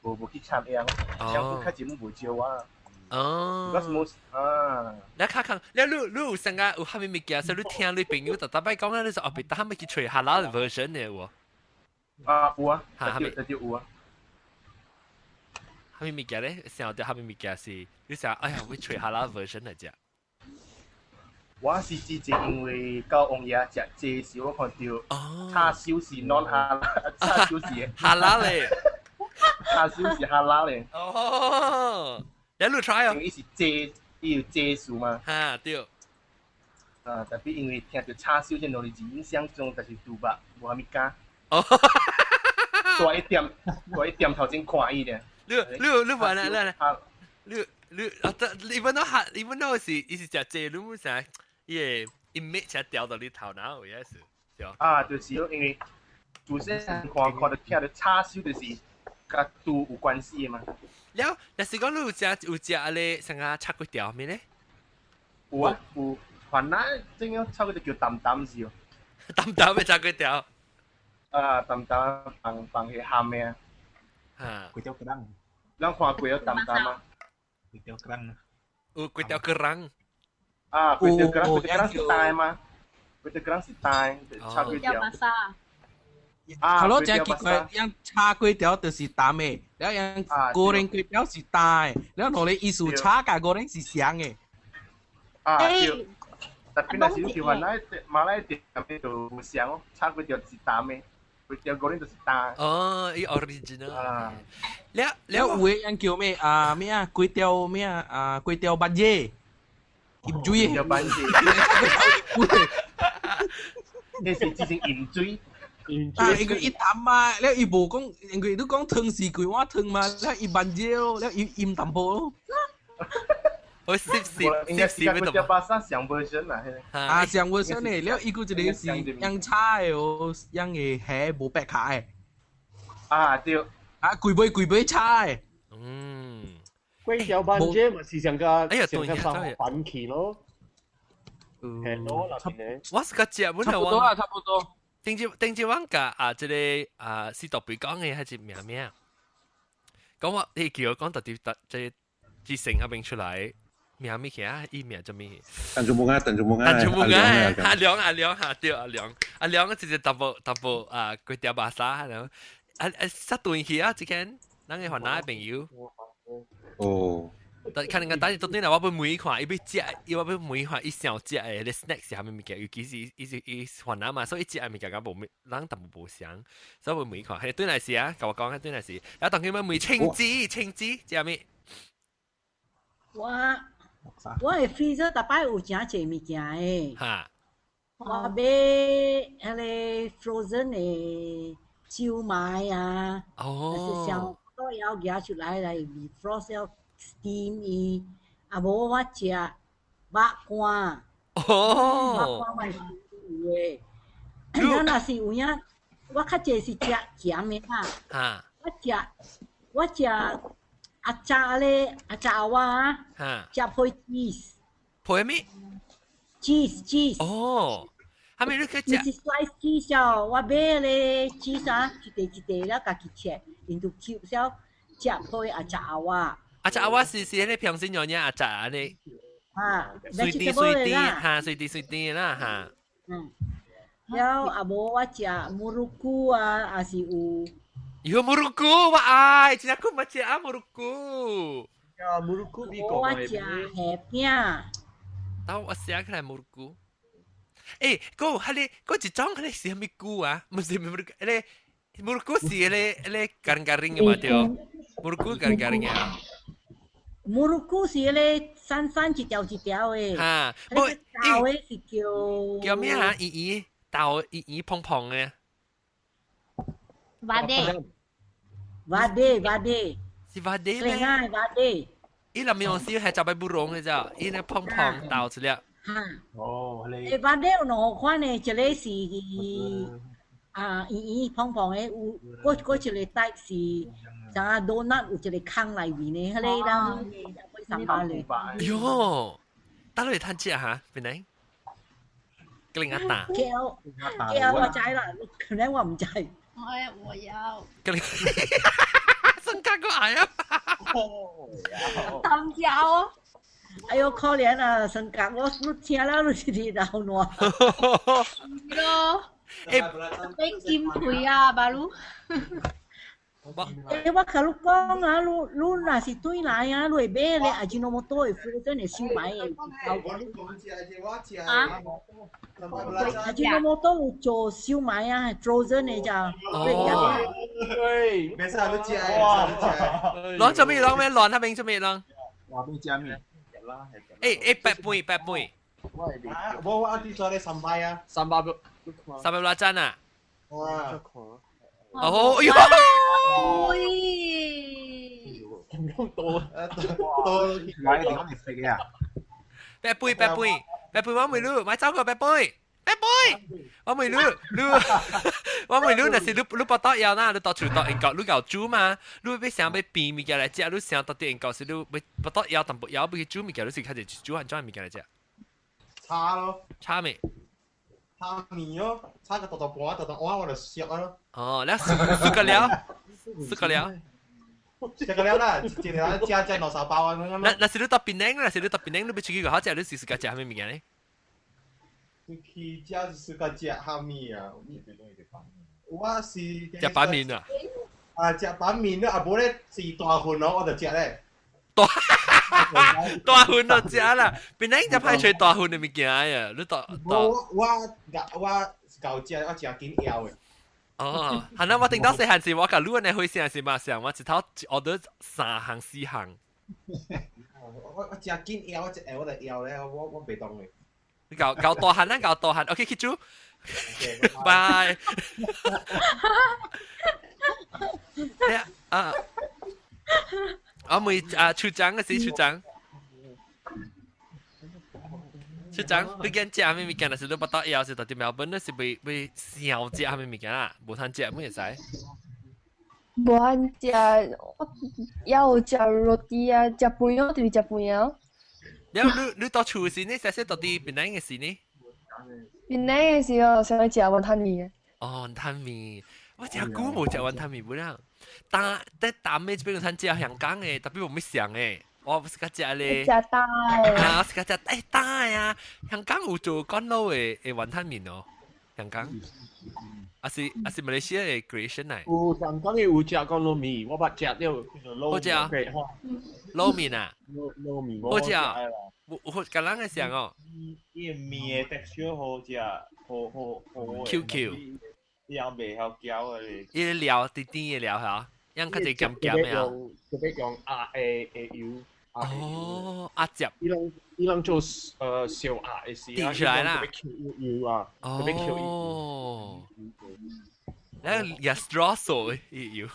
無無去參樣，像較錢無招啊。哦。 Because most 啊。你較看，你你你有啥個有啥物物件？所以你聽你朋友逐逐擺講咧，你說哦，別他們去揣 halal version 的有無？啊，有啊，哈，就就有啊。啥物物件咧？想到啥物物件是？你想，哎呀，我揣 halal version 來食。我是之前因為到王爺食這時，我看到叉燒是 non halal，叉燒是 halal 咧，叉燒是 halal 咧。哦，你有 try 哦？因為伊是這，伊有這數嘛。哈，對。啊，特別因為聽到叉燒這兩個字，印象中就是豬肉，無啥物加。哦。大一點，大一點頭先看伊咧。你你你玩啦啦啦，你你啊，你本都哈，你本都是伊是食這，你冇啥？伊個 image 才掉到你頭腦有影是，對。啊，就是因為主持人看看到聽到叉燒就是佮豬有關係的嘛。了，若是講你有食有食阿個啥個炒粿條麵咧？有啊，有，雲南正樣炒粿條叫淡淡是哦。淡淡的炒粿條。啊，淡淡放放彼鹹的啊。哈。粿條粿。咱看過有淡淡啊。粿條粿。有粿條粿。啊，粿條粿，粿條粿是大嗎？粿條粿是大，炒粿條。頭佬真奇怪，樣炒粿條就是淡的，了樣 goreng 粿條是淡的，了兩个意思炒佮 goreng 是相的。啊對，特別若是你去馬來馬來店就有相哦，炒粿條是淡的，粿條 goreng 就是淡。哦，伊 original。啊。了了有的樣叫咩啊咩啊粿條咩啊啊粿條板子，鹽水。粿條板子。那是之前鹽水。啊，因為伊淡嘛，了伊無講，因為你講湯是規碗湯嘛，了伊板子咯，了伊鹽淡薄咯。我攝攝應該是粿條巴沙上 version 啦。啊，上 version 的，了伊閣一個是用炒的哦，用的蝦無白卡的。啊對。啊，規尾規尾炒的。嗯。粿條板子咪是上個哎呀，上個三番茄咯。係咯，那邊咧。我是個食本差不多啦，差不多。頂住頂住，我甲啊，這個啊，是特別講的還是名名？講我你叫我講特別特，這之成嗰邊出來名咩起啊？伊名做咩？陳仲木啊，陳仲木啊，陳仲木啊，阿良阿良嚇對阿良阿良，一個淡薄淡薄啊，粿條巴沙，然後啊啊，殺斷去啊！這間咱個雲南的朋友。哦。但可能個等陣對來我欲問看，伊欲食，伊我欲問看，伊想食的彼 snack 是啥物物件？尤其是伊是伊雲南嘛，所以伊食的物件敢無咩，人淡薄無相，所以欲問看。彼對來是啊，共我講，彼對來是，啊，當佢欲問青子，青子食咩？我我的 freezer 逐擺有誠濟物件的。哈。我買彼个 frozen 的燒賣啊，哦，就是上都要夾出來來 defrost 了 steam 伊，啊無我食肉乾，哦，肉乾嘛是有的。咱若是有影，我較濟是食鹹的啦。哈。我食我食阿炸咧，阿炸蛙啊，食配 cheese。配咩？cheese cheese。哦，係咪你去食？毋是 slice cheese 哦，我買咧 cheese 啊，一塊一塊了，家己切，into cube 了，食配阿炸蛙。阿炸蛙是是彼个平時娘娘阿炸按呢？啊，水滴水滴哈，水滴水滴啦哈。嗯，了啊無我食 muruku 啊，也是有。喲，muruku 我愛，真久無食啊 muruku。啊，muruku 美國我食蝦餅。等我寫起來 muruku。欸，閣有彼個，閣一種彼個是啥物菇啊？毋是 muruku，彼個 muruku 是彼個彼個garing garing 的嘛對？muruku garing garing 的。 Muruku 是彼個散散一條一條的。哈，無，豆的是叫。叫咩啊？圓圓豆圓圓胖胖的。 Vade。 Vade vade。是 vade 咩？啊，vade。伊內面有時係就擺不溶的咋，伊那胖胖豆一粒。哈。哦，彼個。欸，vade 有兩款的，一個是啊圓圓胖胖的，有閣閣一個 type 是像啊 donut 有一個空內面的，彼個咱會上班咧。喲，佗落會通食哈，邊來？格林阿達。叫叫我知啦，可能我毋知。我我要。格林，生咖個愛啊！當家哦。哎喲，可憐啊，生咖我你聽了你是流汗。是咯。欸，變金皮啊，巴魯。欸，我共你講啊，你你若是轉來啊，你會買咧阿吉諾摩多的 frozen 的燒賣的。啊？阿吉諾摩多有做燒賣啊，frozen 的咋？哦。對，沒事，你食，你食。攏做咩？攏咩？亂那邊做咩？攏？我邊食咩？欸欸，八杯八杯。我我啲做咧三百啊，三百三百拉贊啊！哇！哦，哎喲！喂！咁多多，買地方嚟食嘅啊！八杯八杯八杯，我問你，買走個八杯八杯，我問你，你我問你，若是你你腹肚枵啦，你到厝到英國你𠢕煮嘛？你欲想欲變物件來食，你想到底英國是你欲腹肚枵淡薄枵，欲去煮物件，你是較濟煮按怎物件來食？炒咯。炒咩？炒麵咯，炒個大大盤、大大碗我就食咯。哦，你食個了，食個了。食個了啦，一個人食食兩三包啊。那若是你到檳城，若是你到檳城，你欲出去個好食，你是自家食啥物物件咧？出去食是自家食蝦米啊？我是食板麵啊？啊，食板麵咧，啊無咧是大份咯，我就食咧。大大份就食啦，本來就歹揣大份的物件呀，你大大。我我我夠食，我食緊枵的。哦，係啦，我頂到細漢時，我共你按呢回事是嘛想，我一頭 order 三項四項。我我食緊枵，我食會我就枵咧，我我袂當的。你搞搞大漢啦，搞大漢，OK，記住。拜。啊，我問啊，處長嘅是處長。處長，你見食咩物件？若是你腹肚枵時，到佇墨爾本，你是袂袂想食啥物物件啊？無通食，乜會使？無通食，我也有食 roti 啊，食飯咯，就是食飯啊。了，你你到厝時呢？細細到佇檳城嘅時呢？檳城嘅時候，想去食雲吞麵。哦，雲吞麵，我食久無食雲吞麵不啦。但但淡嘅這邊通食香港嘅，特別無咩上嘅。我不是較食咧。食大的。啊，我是較食欸大啊！香港有做乾撈的的雲吞麵哦，香港。啊是啊是馬來西亞的 creation 來。有香港的有食乾撈麵，我捌食著。好食啊！撈麵啊！撈撈麵。好食啊！有有，共人的像哦。伊麵的 texture 好食，好好好。 Q Q。伊樣袂曉嚼的。伊料甜甜的料嚇，樣較濟鹹鹹的啊。特別用鴨的的油。哦，鴨汁。伊攏伊攏做燒鴨的時，滴出來啦。特別 Q 油啊，特別 Q 油。哦。那也 straw 數油。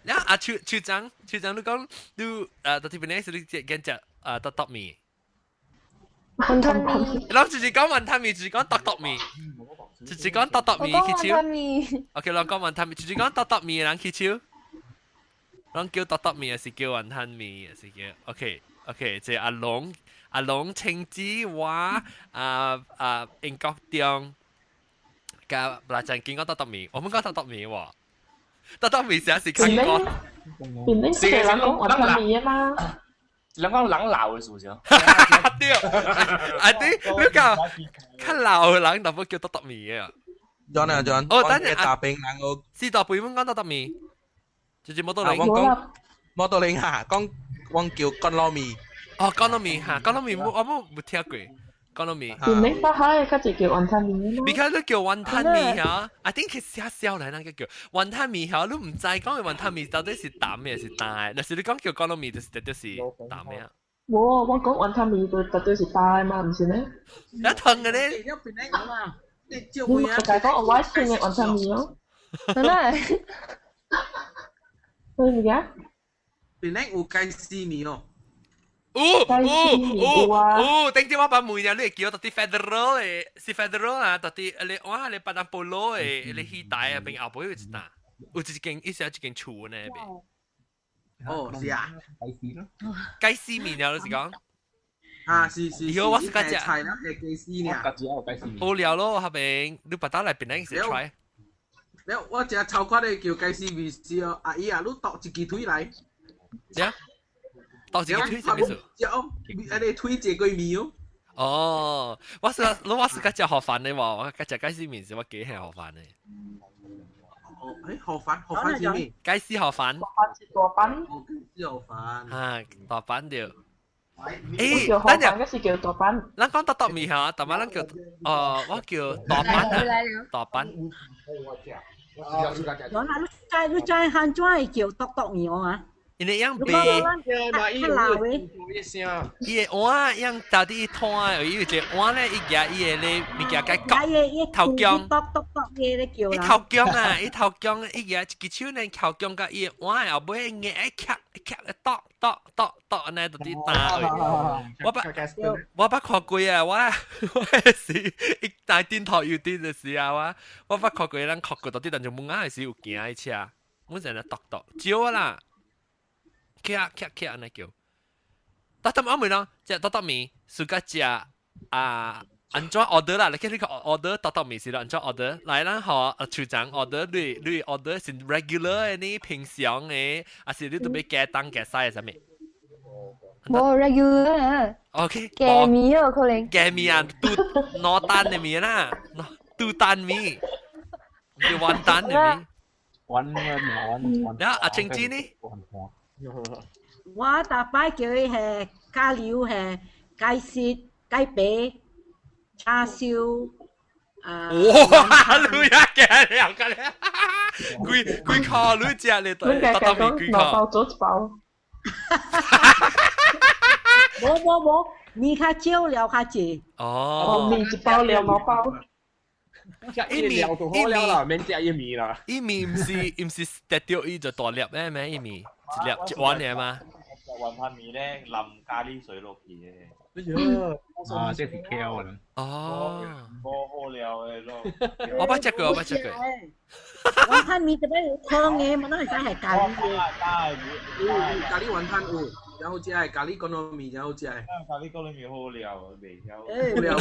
然後啊，處處長，處長你講你到底本來是你食緊食篤篤麵。雲吞麵。人就是講雲吞麵，就是講篤篤麵，就是講篤篤麵起手。OK，人講雲吞麵，就是講篤篤麵，人起手。人叫篤篤麵，還是叫雲吞麵，還是叫 OK OK，這阿龍阿龍青子我啊啊英國中，佮來陣見講篤篤麵，我們講篤篤麵喎。篤篤麵成是看過。邊啲是人講雲吞麵啊嘛？人講人老的是不是？對，啊對，你講較老的人，淡薄叫篤篤麵的。 John 啊 John，哦，等陣大兵人我是大輩們講篤篤麵，就是摩托輪。我講摩托輪哈，講我叫乾撈麵。哦，乾撈麵哈，乾撈麵我冇冇聽過。乾撈麵。邊啲北海較濟叫雲吞麵啊嘛？你看你叫雲吞麵嚇，I think 其實少來人個叫雲吞麵嚇，你毋知講的雲吞麵到底是淡的還是淡的？若是你講叫乾撈麵，就是絕對是淡的啊。無，我講雲吞麵就絕對是淡的嘛，毋是咩？那湯的咧？你就講我愛食的雲吞麵哦。真的？咩物件？檳城有雞絲麵哦。有有有有，頂次我捌問了，你會叫到底 Federal 的，是 Federal 啊，到底你我你巴當波羅的，你戲台啊邊後背有一單，有一間，伊是一間厝呢邊。哦，是啊。雞絲咯。雞絲麵了，就是講。啊，是是。喲，我是較食。菜啦，係雞絲呢。無聊咯，下邊你巴打來檳城是 try。了，我食超快的叫雞絲麵是哦，阿姨啊，你剁一支腿來。啥？剁一支腿啥意思？食哦，啊你腿坐過麵哦。哦，我是我是較食河粉的喎，我較食雞絲麵是我幾係河粉的。哦，誒河粉，河粉是咩？雞絲河粉。河粉是大板。哦，雞絲河粉。啊，大板對。誒，等陣，嗰是叫大板。咱講篤篤麵嚇，但係咱叫，哦，我叫大板啊，大板。我那你知你知漢怎會叫篤篤麵啊？因為樣白，較老的。伊個碗樣到底伊攤，伊有一個碗咧，伊舉伊個咧物件該割頭姜，篤篤篤伊咧叫伊頭姜啊，伊頭姜，伊舉一支手咧頭姜佮伊個碗後尾硬一磕一磕一剁剁剁剁按呢到底打。我捌我捌看過啊，我我是伊大電頭有啲就是啊，我我捌看過人看過到底，但就門仔時有行的車，阮成日剁剁少啦。卡卡卡按呢叫，但他們阿妹呢？食篤篤麵，暑假食啊，按怎 order 啦？你看你個 order 篤篤麵是按怎 order？來咱予處長 order，你你 order 是 regular 的呢，平常的，還是你特別加重加細的啥物？無 regular 啊。 OK。雞麵哦，可能。雞麵啊，拄兩單的麵啦，拄單麵，是雲吞的麵。雲雲雲。然後阿青子呢？我逐擺叫伊係咖喱係雞舌、雞髀、叉燒。啊！哇！你一嘅你又嘅咧，幾幾箍你食你對，得得麵幾箍？兩包做一包。無無無，麵較少，料較濟。哦。麵一包，料兩包。食一麵就好了啦，免食一麵啦。伊麵毋是特掉伊就大粒咩咩？伊麵一粒一碗爾嘛。雲吞麵咧淋咖喱水落去嘅。啊，這是 KL 啦。哦。無好料的咯。我捌食過，我捌食過。雲吞麵特別有湯嘅，嘛，哪會使係咖喱嘅？有咖喱雲吞有，然後食的咖喱干撈麵，然後食的。咖喱干撈麵好料，袂曉。好料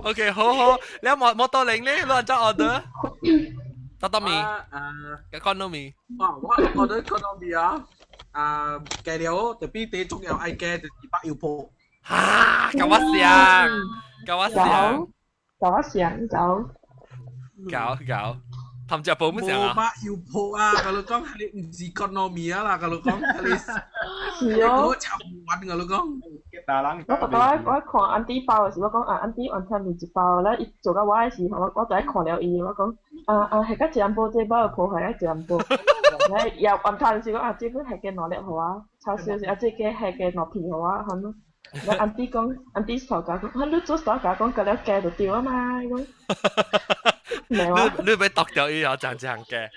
OK，好好，你莫莫多零咧，攞人走 order。得得麵，啊，嘅乾撈麵。啊，我 order 乾撈麵啊，啊，加料特別第重要愛加就是白油泡。哈，夠我想，夠我想，夠我想，夠。搞搞，氹只寶乜想啊？無白油泡啊！甲你講，你毋是乾撈麵啊啦！甲你講，你是哦。我食唔完，甲你講。我特別我看安迪包的時，我講啊安迪雲吞麵一包，咧伊做到我的時候，我就愛看了伊，我講啊啊係個一點半，這包的泡係個一點半。咧又雲吞時講啊，這本係加兩粒予我，叉燒是啊，這個係加兩片予我，咁咯。咧安迪講，安迪頭家講，啊你做啥家講，加了加就對啊嘛，伊講。你你欲剁掉伊後，講講嘅。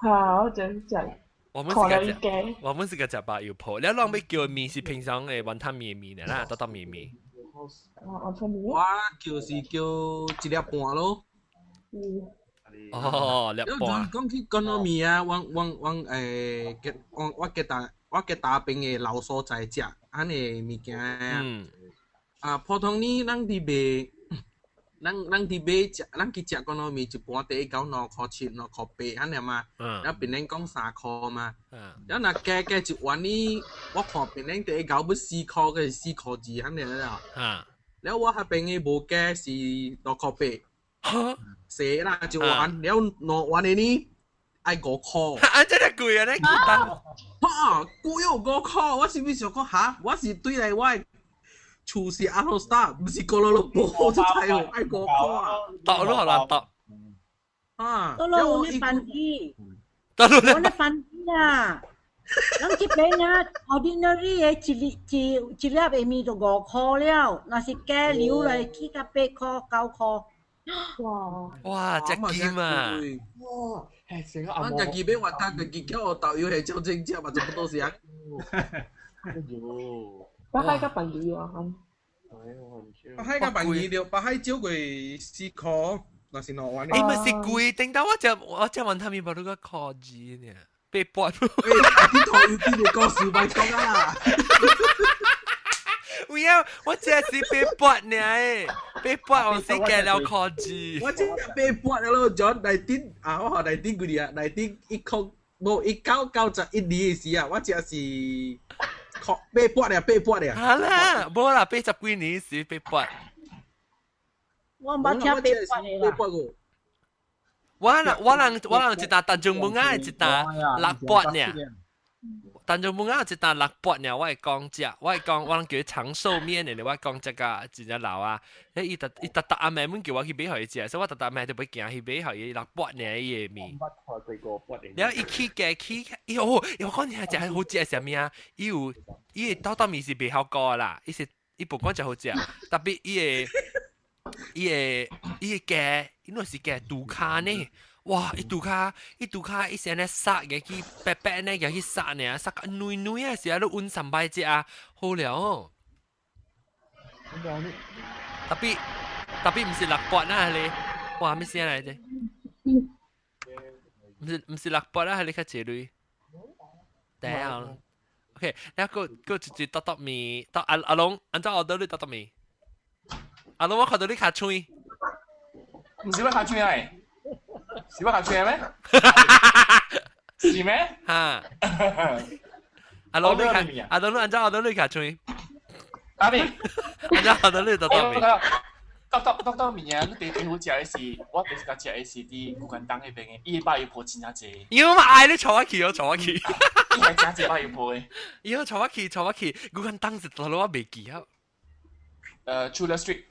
嚇！我真真。我們是個食，我們是個食白油泡。你攏欲叫麵是平常的雲吞麵麵的啦，刀刀麵麵。雲吞麵。我叫是叫一粒半咯。哦，粒半。講起乾撈麵啊，我我我誒，我我吉打我吉打邊的老所在食，按呢物件啊。啊，普通呢，咱佇賣。咱咱佇買食，咱去食乾撈麵一盤第一九2箍7、2箍8按呢嘛，了檳榔講3箍嘛，了若加加一碗呢，我看檳榔第一九欲4箍，抑是4箍2按呢了。了我彼邊的無加是6箍8，踅啦一碗，了兩碗的呢愛5箍。啊，這麼貴啊！你記得？哈，貴有5箍，我是欲想講哈，我是對來我的。厝是阿羅斯，毋是哥羅倫坡，出菜哦，愛五箍啊！剁都好難剁。啊！倒落有咧番起，倒落有咧番起啊！咱這邊啊，ordinary 的一粒一一粒的麵就5箍了，若是加料來起到8箍9箍。哇！哇，這金啊！哇！係成個咱家己買雲吞，家己叫導遊係照正食嘛，差不多是啊。哎喲！北海較便宜啊！北海較便宜著，北海少過4箍，若是兩碗。欸，毋是貴，頂到我食雲吞麵無你個箍二呢，8半。欸，你導遊記得講數擺講啊！有影，我食是8半爾欸，8半我是加了箍二。我食8半了咯，就內頂啊，我學內頂幾年啊，內頂一箍無1991年的時啊，我食是。8半咧，8半咧。好啦，無啦，80幾年時8半。我毋捌聽8半的啦。我人一擔陳中文啊，一擔6半爾。陳中文啊，一擔6半爾，我會講食，我會講，我人叫伊長壽麵的，我講食甲真正老啊。欸，伊逐伊逐逐暗暝阮叫我去買予伊食，所以我逐逐暗暝就欲行去買予伊6半爾伊的麵。然後伊起價起，伊哦，我講你食好食啥物啊？伊有伊的刀刀麵是袂曉過啦，伊是伊不管食好食，特別伊的伊的伊的雞，伊若是雞肚跤呢。哇！伊肚跤，伊肚跤，伊是按呢殺嘅去白白呢，去殺呢，殺甲軟軟啊！是啊，你溫三擺食啊，好了哦。特別特別毋是6半啊，你哇咩聲來的？毋是6半啊，你較濟鐳。對啊。OK，然後閣一隻刀刀麵，到阿阿龍，按怎 order 你刀刀麵？阿龍，我看到你較喙。毋是我較喙啊！是我較喙咩？是咩？嚇！阿老你看，阿老你按照阿老你卡吹。阿咪，按照阿老你得到未？到到到到物件，你第好食的是，我第一個食的是佇古關東彼邊的，伊的肉油婆真正濟。因為我愛你坐我去，我坐我去。伊係真濟肉油婆的。伊好坐我去，坐我去，古關東是到落我袂記啊。Chulia Street。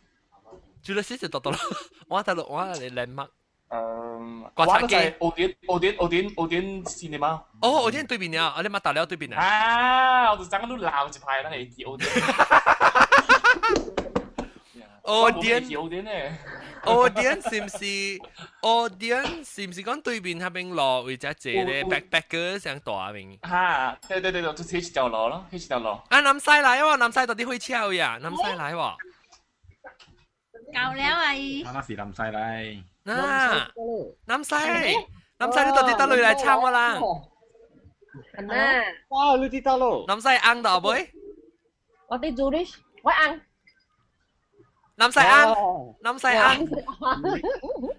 Chulia Street 是到到落，我到落我嚟 landmark。我都在 Odeon Odeon Odeon Odeon Cinema。哦，Odeon 對面啊，你馬達了對面啊。啊，我就講你老一排，咱會記 Odeon。 Odeon Odeon 咧。 Odeon 是唔是 Odeon 是唔是講對面那邊路為只坐咧 backpacker 上大面？哈，對對對對，就一條路咯，一條路。啊，南西來喎，南西到底火車位啊？南西來喎。夠了啊伊。啊，那是南西來。啊，南西，南西你到底倒落來搶我啦？啊！哇，你佇倒咯？南西紅到未？我佇 Zurich，我紅。南西紅，南西紅，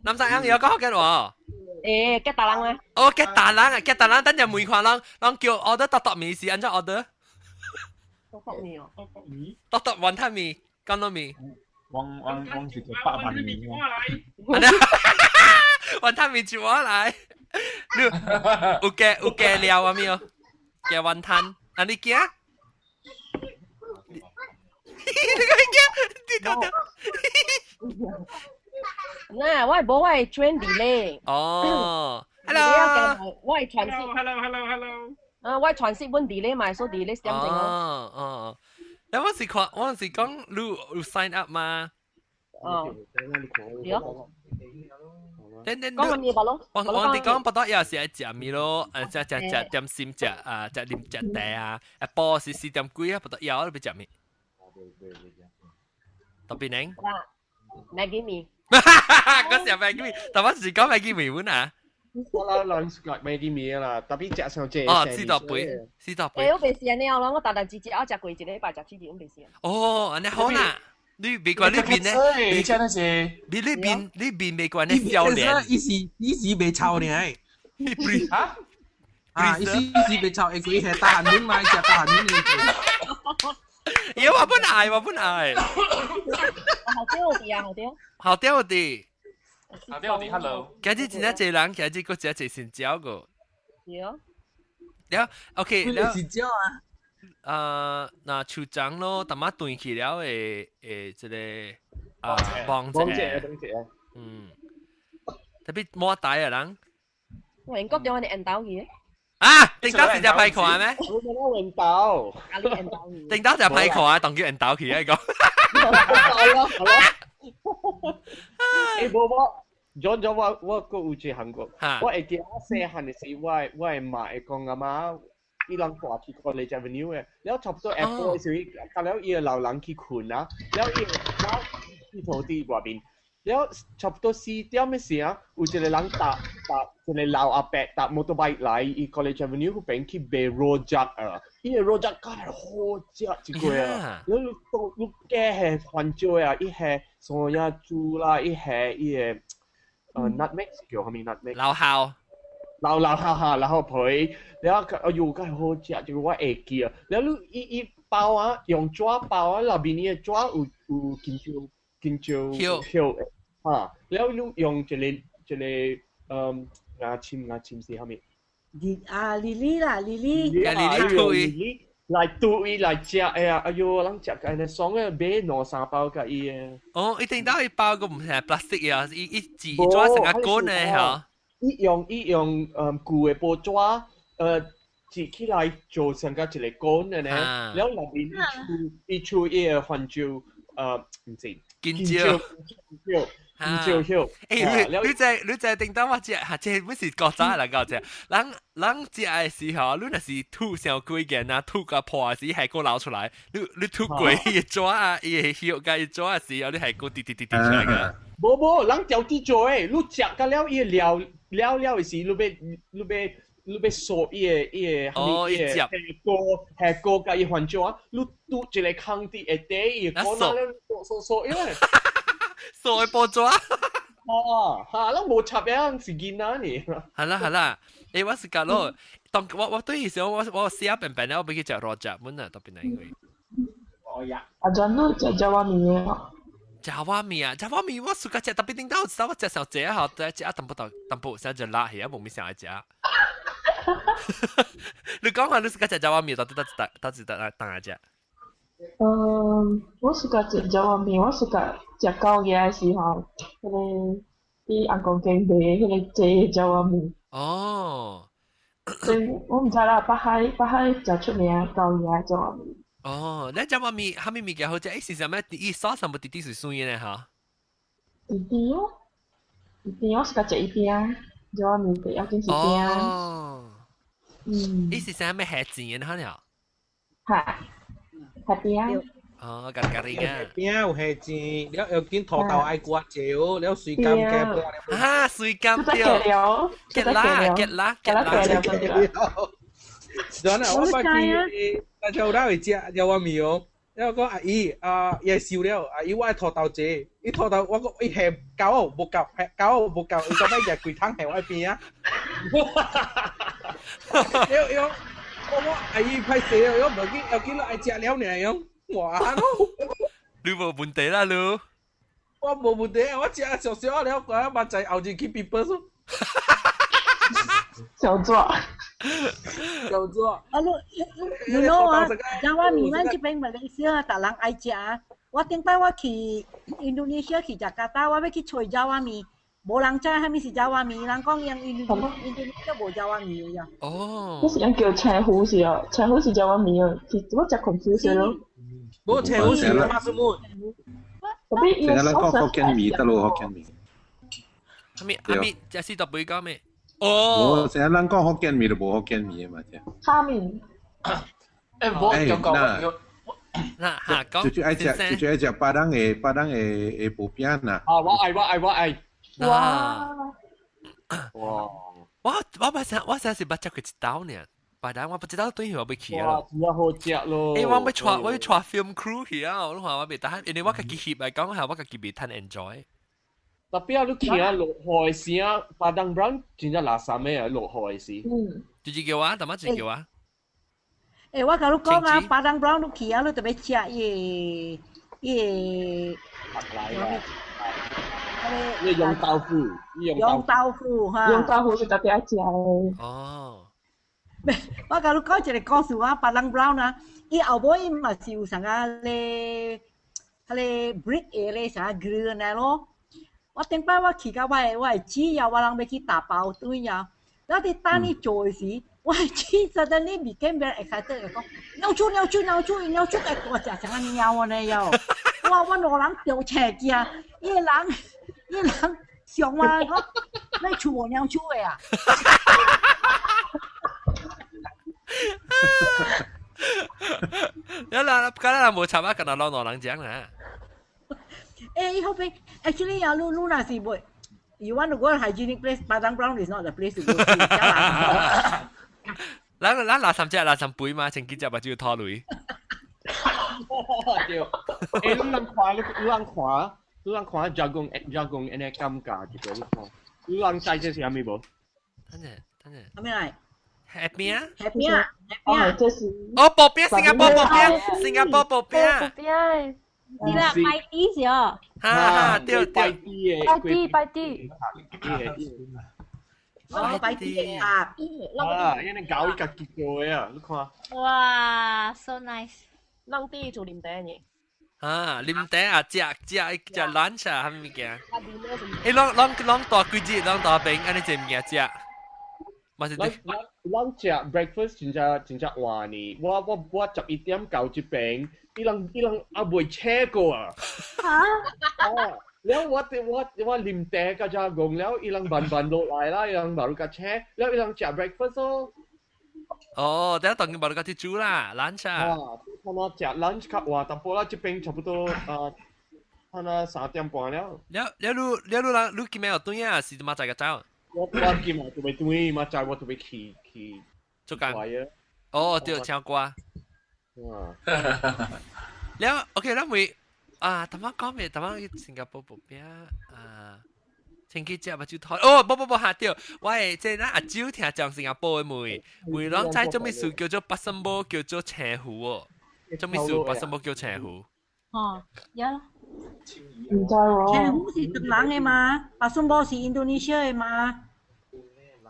南西紅有講福建話。欸，吉達人啊？哦，吉達人啊，吉達人，等陣問看人，人叫 order 篤篤麵是按怎 order？篤篤麵哦，篤篤麵，篤篤雲吞麵，乾撈麵。阮是叫百萬麵。雲吞麵就我來。你有加料啊沒有？加雲吞，啊你驚？你個驚？你到底？嗱，我無我係 train delay。哦，hello，我係 transit。 Hello，hello，hello。啊，我係 transit 本 delay 嘛，所以 delay 點鐘咯。哦哦，你我是看，我是講你有 sign up 嗎？哦。對。等等，講乜嘢吧咯？我哋講不多有時係食麵咯，食食食點心食啊，食啉食茶啊，下晡是4點幾啊，不多有你欲食麵。特別呢？ Maggi 麵。嗰時 Maggi 麵，但我是講 Maggi 麵碗啊。我啦，人食 Maggi 麵啦，特別食上這。哦，四大杯，四大杯。欸，我袂時了咯，我逐日只只我食過一禮拜食四次，我袂時。哦，按呢好啦。你別管你邊呢？你食那些，你邊別管你笑臉。伊是袂臭呢？啊？啊！伊是袂臭，會鬼係大漢面嘛，食大漢面嘅。咦，我本愛，我本愛。好屌啲啊，好屌。好屌啲。好屌啲，hello。今日真正濟人，今日閣食濟新椒個。對。了，OK，了。新椒啊。那樹長咯，淡仔斷去了會這個啊，幫幫者，幫者。嗯，特別摸大啊人。我英國中我哋緣投去。啊，頂到是只歹看咩？我冇緣投。啊，你緣投去。頂到只歹看啊，當叫緣投去啊，講。好咯，好咯。欸，無我，John John 我閣有一韓國，我會記得我細漢的時，我的媽會講阿媽。伊人蹛去 College Avenue 的，了差不多下晡的時候，到了伊個老人去睏啊，了伊個媽佚佗佇外面，了差不多4點的時啊，有一個人搭搭一個老阿伯搭 motorbike 來，伊 College Avenue 彼邊去賣 rojak 啊，伊個 rojak 較好食一個啊，了你都你加係番椒啊，伊係山藥豬啦，伊係伊個nutmeg 叫啥物 nutmeg？老ហើ。老老哈哈，然後皮，然後哎呦，梗係好食，這個我會記啊。然後你伊伊包啊，用紙包啊，內面的紙有香蕉香蕉葉哈，然後你用一個牙籤是啥物？啊，莉莉啦，莉莉，莉莉莉來對伊來食，哎呀，哎呦，人食個呢爽的，買兩三包共伊的。哦，一定到伊包個毋是 plastic 啊，伊伊紙紙成個棍的嚇。伊用舊的報紙，折起來做成個一個棍的呢，然後內面伊出伊個番椒，毋是，香蕉，香蕉香蕉。欸，你這頂當我食，哈，這不是古早來講這，人食的時候，你若是吐傷幾件啊，吐甲破時，還閣流出來，你吐過伊個紙啊，伊個葉佮伊紙的時候，你還閣滴滴滴滴出來個。無無，人調滴做的，你食甲了伊個料了了的時，你欲掃伊個哦，伊個下鍋下鍋佮伊番椒啊，你拄一個空佇下底伊個鍋那了掃掃掃，因為掃的報紙。哦，嚇，攏無插樣是囡仔呢。係啦係啦，誒我是講咯，當我我對時我我寫平平咧，我俾佢食 rojak 滿啊，特別係因為。我呀。阿陣都食爪麵啊。爪哇麵啊，爪哇麵我暑假食，特別頂到我食小食吼，食食淡薄淡薄，成就辣起啊，無咩想愛食。你講下你暑假食爪哇麵，到底到底到底到底當下食？嗯，我暑假食爪哇麵，我暑假食狗嘢時候，彼個佇紅光間賣彼個濟爪哇麵。哦。所以我毋知啦，北海北海誠出名狗嘢爪哇麵。哦，你爪哇麵，啥物物件好食？欸，是啥物？伊sauce 啥物滴滴水水的哈？甜甜哦，甜甜我是較食伊餅，爪哇麵第要緊是餅。哦。嗯。伊是啥物蝦煎的哈了？哈，蝦餅。哦，咖喱咖喱啊！餅有蝦煎，了要緊土豆愛瓜椒，了水甘嘅。啊，水甘對。結啦結啦結啦結啦！然後我捌去，大家有哪會食爪哇麵哦？了我講阿姨，啊，伊收了，阿姨我愛土豆茶，伊土豆我講伊下夠無夠，下夠無夠，伊講欲夾規桶下我邊啊！了伊講，我我阿姨歹勢哦，伊講無緊，要緊愛食了爾，伊講。哇！你無問題啦，你。我無問題啊，我食少少了，我目仔後日去 people 數。小做。小做。啊，你，you know 啊，爪哇麵咱這邊馬來西亞，逐人愛食。我頂擺我去印度尼西亞去雅加達，我欲去揣爪哇麵，無人知啥物是爪哇麵，人講因印度印度尼西亞無爪哇麵的呀。哦。嗰是人叫青糊是哦，青糊是爪哇麵哦，是我食 confuse 咯。無青糊是馬斯木。成日咱講福建麵得咯，福建麵。啥物啥物？這是特別講咩？哦。無，成日咱講福建麵就無福建麵嘛，這。蝦麵。欸，無中國嗱嚇講。最最愛食，最最愛食巴東的巴東的的薄餅啦。啊，我愛我愛我愛。哇！哇！我我捌成我成是捌食過一道呢。巴東我不知道對我欲去啊。哇，真正好食咯！欸，我欲帶我欲帶 film crew 去啊！我看我袂當，因為我家己翕來講下，我家己袂通 enjoy。特別啊，你去啊落雨的時啊，Padang Brown 真正垃圾的啊，落雨的時。嗯。就是叫我，淡仔就叫我。欸，我共你講啊，Padang Brown 你去啊，你特別食伊伊來啦。伊用豆腐，用豆腐哈。用豆腐是特別愛食的。哦。我共你講一個故事啊，Padang Brown 啊，伊後尾嘛是有啥個咧，彼个 brick 的咧啥 grill 呢咯。我頂擺我去到我的我的姊啊，我人欲去打包轉啊，我佇等伊做的時，我的姊 suddenly became very excited 講，貓鼠貓鼠貓鼠，貓鼠會大隻像個貓按呢喲。哇！我兩人著青驚，伊個人伊個人上我講，你厝無貓鼠的啊？你啦，敢若無插啊，敢若攏兩人講啦。欸，伊後邊 actually 啊，你你若是袂，you want to go hygienic place, Padang Brown is not the place to go to. 咱咱垃圾隻垃圾杯嘛，前幾隻目睭拖雷。對，欸，你人看，你你人看，你人看 jagung jagung 按呢感覺一個，你看，你人知這是啥物無？等陣，等陣。啥物來？蝦餅。蝦餅，哦，這是。哦，薄餅，新加坡薄餅，新加坡薄餅。薄餅。是啦，擺啲是哦。哈哈，對對。擺啲，擺啲。我擺啲啊！啊，因為搞伊家己做的啊，你看。哇，so nice！咱佇做啉茶呢。啊，啉茶啊，食食食 lunch 啊，啥物件？欸，攏攏攏大幾日，攏大餅，按呢濟物件食。嘛是咱咱食 breakfast 真正真正晚呢，我我我11點到這邊，伊人伊人猶未醒過啊。嚇！哦，了我我我啉茶甲遮戇了，伊人慢慢落來啦，伊人 baru 較醒，了伊人食 breakfast 咯。哦，等下當然 baru 較去煮啦，lunch 啊。啊，他們食 lunch 較晚淡薄啦，這邊差不多啊，他那3點半了。了了，你了你人你今暝有轉啊？是嘛在個走？我我今日就欲轉，嘛在我就欲去去做工。哦，對，唱歌。哇！了，OK，咱會啊，頭先講咩？頭先去新加坡薄餅啊。清去食目睭痛。哦，無無無嚇著，我會這咱阿舅聽講新加坡的問，問攏知做咩事叫做巴生無叫做青魚哦？做咩事巴生無叫青魚？哦，有。唔知喎。青魚是唐人的嘛？巴生無是印度尼西亞的嘛？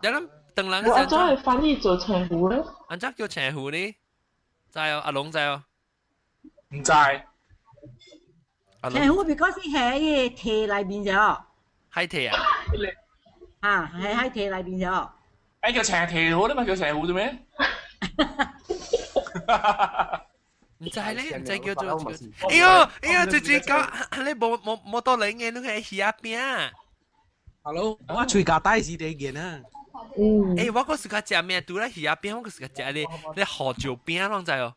你諗唐人我按怎會翻譯做青魚咧？按怎叫青魚呢？知哦，阿龍知哦。唔知。青魚 because 係喺個提內面咗。海提啊？啊，係喺提內面咗。誒叫青提好啦嘛，叫青魚做咩？唔知咧，唔知叫做。哎呦，哎呦，最最講，你無無無多零嘅，你係魚仔餅。 Hello，我喙夾帶是第件啊。嗯。欸，我嗰時較食咩？除了魚仔餅，我嗰時較食咧咧蠔椒餅，攏知哦。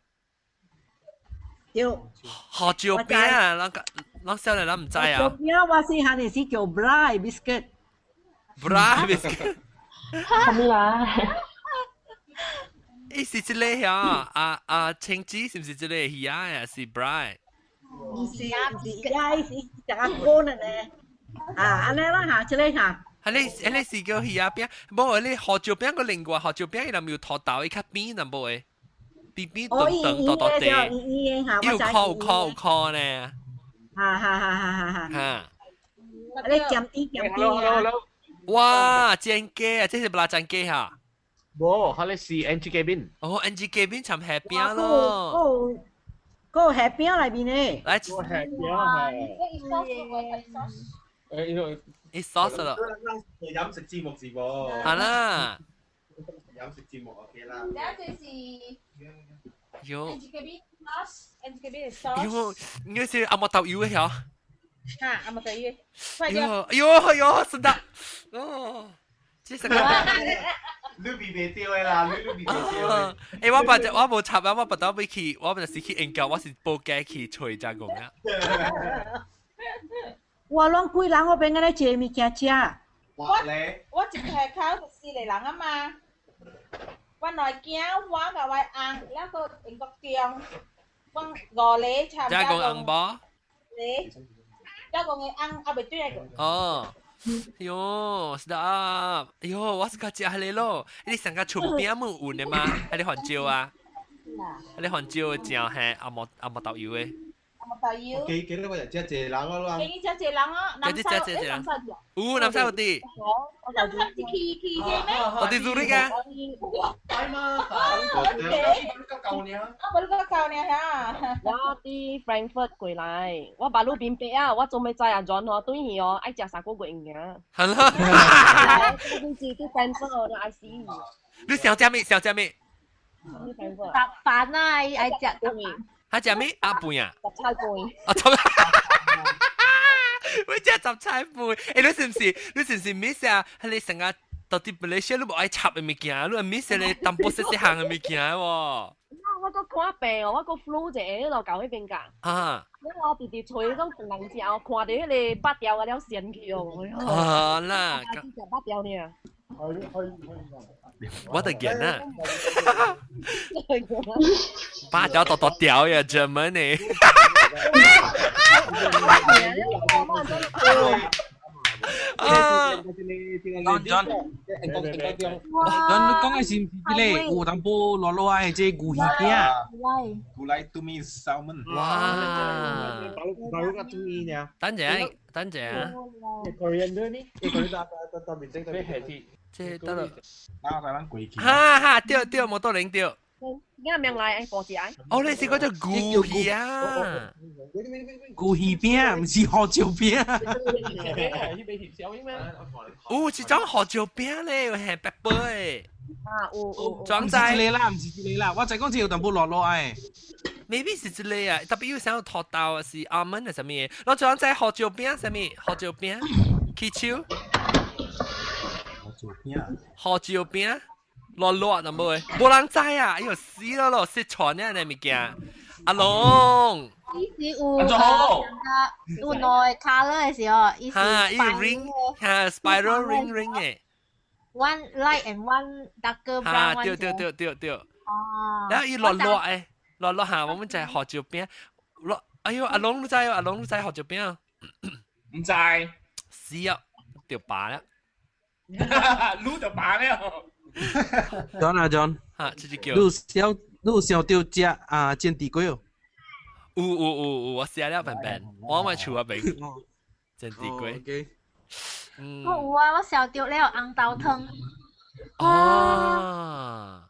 對。蠔椒餅啊，攏攏少年攏唔知啊。蠔椒餅我細漢時叫 bra biscuit。 bra biscuit。啥物啦？伊是這個嚇，啊啊青子是毋是這個魚仔啊？是 bra。唔是唔是魚仔，是食啊乾的呢。啊，按呢啦嚇，這個嚇。係你係你是叫魚仔餅，無你蠔椒餅個另外蠔椒餅伊若沒有土豆，伊較扁淡薄的，扁扁長長大大塊，有殼有殼有殼呢。哈哈哈哈哈！哈。你鹹啲鹹啲啊！哇，煎雞啊，這是不拉煎雞哈？無，佢哋是 NG 雞面。哦，NG 雞面摻蝦餅咯。哦，個蝦餅內面呢？來，個蝦餅係。誒，呢個。伊 sauce 咯。飲食節目是喎。係啦。飲食節目 OK 啦。這是。喲。 NG 雞面 sauce，NG 雞面 sauce。喲，你是阿莫豆油的曉？哈，阿莫豆油。喲，喲喲，是的。哦，這是個。你避袂掉的啦，你避袂掉的。欸，我捌我無插啊，我捌到尾去，我捌是去研究，我是報街去揣只講啊。我攏幾人我變安尼一个物件食。我我一下口就四個人啊嘛，我內囝，我佮我翁，了閣英國中，我五個差唔多。加個紅包。個，加個翁還袂轉來過。哦。喲，是的啊！喲，我是較食彼個咯，你上個厝餅姆有的嗎？彼個番椒啊，彼個番椒醬係阿莫阿莫豆油的。阿莫豆油。記記得我日食一個人咯，記食一個人哦，南沙，南沙有南沙有啲。南沙是去去嘅咩？到底做呢個？係嘛？啊，無你個舊年嚇。我佇 Frankfurt 過來，我馬路邊白啊，我仲未知阿 John 哦，對去哦，愛食三個月物件。係啦。我是佇 Frankfurt 我愛死。你想食咩？想食咩？白飯啊，愛食白飯。他食咩？阿飯啊？雜菜飯。啊，雜。我食雜菜飯。欸，你是毋是？你是毋是 miss 啊？你成日到底馬來西亞你無愛插的物件，你 miss 你淡薄細細項的物件喎。我閣看病哦，我閣 flu 一個，就到彼邊㗎。啊！我直直揣彼種人食哦，看著彼個肉條啊了仙去哦。啊啦！食肉條爾。我的天啊！八條大大條呀，Germany。啊！John John，你講的是毋是這個有淡薄落落的這牛魚餅？古來杜米 salmon。哇！巴魯個杜米呢？等陣，等陣啊！Coriander 呢？Coriander 搭搭面整咩係啲？這得了。哪個咱過去？哈哈，對對，摩托輪對。你名來報一下。哦，你是嗰隻牛魚啊？牛魚餅，毋是胡椒餅。有一種胡椒餅咧，係白白的。啊，有有。裝在。毋是這個啦，毋是這個啦，我知講這有淡薄落落的。 maybe 是這個啊，特別有想土豆啊，是 almond 啊，啥物的。我裝在胡椒餅啥物？胡椒餅，起手。胡椒餅。胡椒餅。落落就冇嘅，無人知啊！哎喲死咯咯，失傳呢呢物件。阿龍，伊是有有兩個 colour 的時候，伊是哈，伊 ring 哈 spiral ring ring 的。 One light and one darker brown 哈，對對對對對。哦。然後伊落落的，落落下，我們就係胡椒餅。落，哎喲，阿龍你知哦，阿龍你知胡椒餅啊？毋知。死啊！就罷啦。擼就罷了。 John 啊 John，嚇，這就叫。你有想到食啊煎地粿哦？有有有有，我寫了平平，我咪厝嗰邊煎地粿。 OK。嗯。我有啊，我想到了紅豆湯。哦。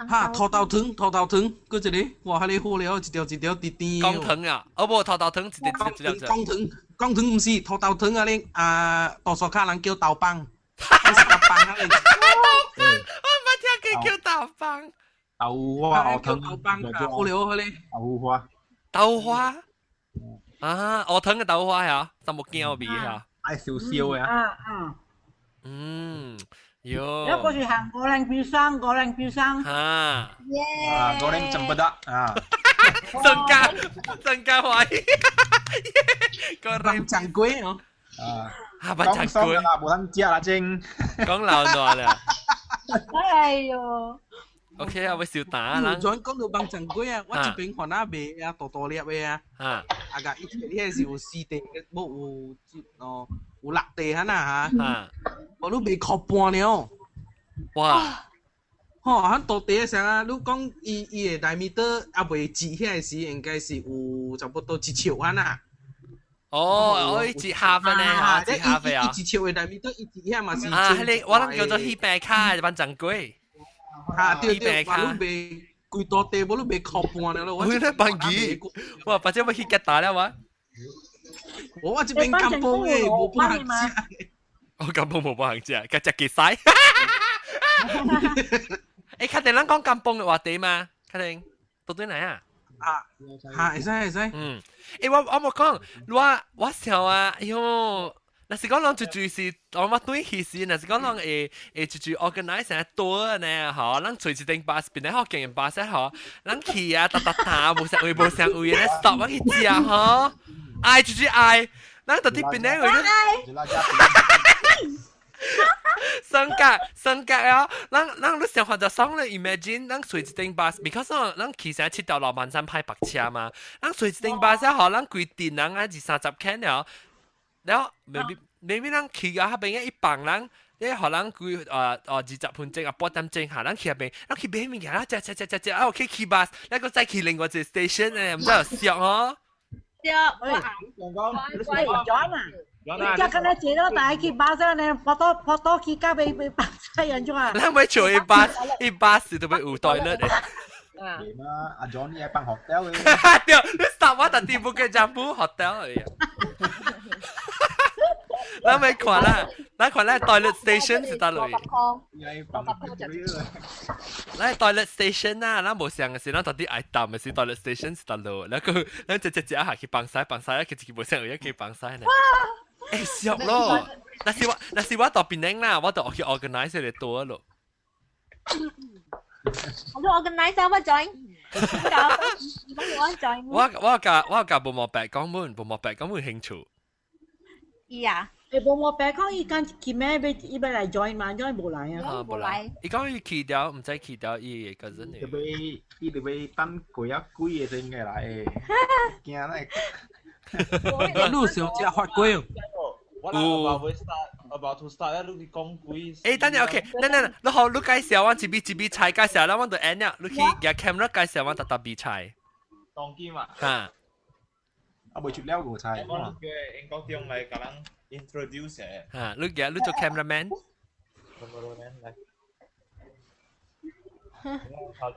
哈，土豆湯，土豆湯，嗰一個，哇，彼個好了，一條一條甜甜。講糖啊，哦無土豆湯，一條一條一條。講糖，講糖毋是土豆湯啊！你啊，多數卡人叫豆棒，食豆棒啊！豆棒，我毋捌聽過叫豆棒。豆花，叫豆棒啊，好了，彼個。豆花。豆花。啊，烏糖嘅豆花呀，就冇驚味呀。愛燒燒嘅啊啊。嗯。喲，一個是行goreng pisang goreng pisang。啊。啊，goreng cempedak 啊。增加增加懷疑。goreng 掌櫃哦。啊。啊，白掌櫃啦，無通食啦，精。講老爛啦。哎喲。 OK 啊，會燒打啦。轉講到白掌櫃啊，我這邊看那賣啊，大大粒的啊。啊。啊個，伊這個是有四塊，無有哦，有六塊哈呐嚇。啊。我都賣箍半了。哇！吼，咱大地上啊，你講伊伊的內面都還未折遐時，應該是有差不多一尺啊呐。哦，我一下分呢，嚇，一下分啊！一尺的內面都一折遐嘛是。啊，彼個我諗叫做戲餅卡，一班掌櫃。啊，對對，我都賣規大地，我都賣箍半了咯。我咧班機，哇，反正我去吉打了我。我這邊甘榜的，無辦食。我甘榜無辦食，佮食幾使。欸，確定咱講甘榜的話題嗎？確定，到底來啊？啊，嚇，會使會使。嗯，欸，我我無講，我我想啊，哎喲，若是講人最最是，我我對去時，若是講人會會最最 organize 成多呢，吼，咱隨一頂巴士，邊咧福建巴士吼，咱去啊，哒哒哒，無相位無相位咧 stop 我去食吼，愛最最愛，咱到底邊咧位咧？生格生格啊！咱咱你想法就爽咧，imagine 咱隨一頂巴士，because 咱其實七條路萬山派白車嘛，咱隨一頂巴士吼，咱規陣人啊二三十間了，了 maybe maybe 咱去到彼邊一幫人，你予人規20分鐘啊半點鐘下，咱去彼邊，咱去買物件啦，食食食食食啊，去去巴士，咱閣再去另外一個 station 咧，毋知有俗哦。對，我喂，John 啊！你只跟他坐到大去巴士呢，跑到跑到去到被被巴士人做啊！咱欲坐一巴一巴士都欲有 toilet 的。啊，阿 Johnny 愛放 hotel 的。對，你 stop 我特地 Bukit Jambul hotel 而已。咱欲看啦，咱看咱 toilet station 是佗落？咱 toilet station 啊，咱無相的是，咱到底愛淡的是 toilet station 是佗落？然後咱直直直下去放屎放屎，佢自己無相有去放屎呢。欸，俗咯！若是我，若是我到檳城啦，我就去 organize 個多咯。我 organize 啊，我 join。我 join。我我共我共無毛白講滿，無毛白講滿興趣。伊啊。欸，無毛白講伊講去咩？欲伊欲來 join 嘛？join 無來啊。啊，無來。伊講伊去掉，毋知去掉伊個 cousin 特別伊特別等過啊幾個先個來，驚那。你想食發粿？我 about start about to start 你去講鬼。欸，等陣 OK，等等，你好，你介紹我一味一味菜介紹，咱我就 end 了。你去舉 camera 介紹我特特味菜。當機嘛。嚇。啊，未出了個菜。我叫英國中來共人 introduce 嚇，你舉你做 cameraman。 cameraman 來。頭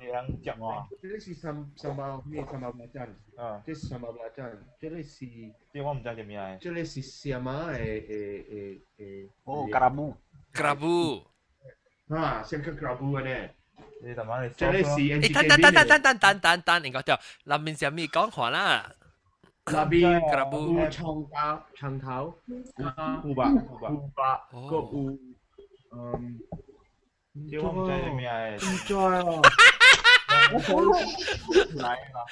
一人接我。這個是三三包咩？三包belacan。啊，這是三包belacan。這個是。這我毋知啥物來。這個是什麼？的的的的。哦，kerabu。 kerabu。啊，像個 kerabu 呢。你他媽的！這個是。欸，等等等等等等等等等，應該對，內面啥物講話啦？內面 kerabu 有葱頭、葱頭，有吧？有吧？閣有，嗯。這我毋知啥物來。毋知哦。來啦。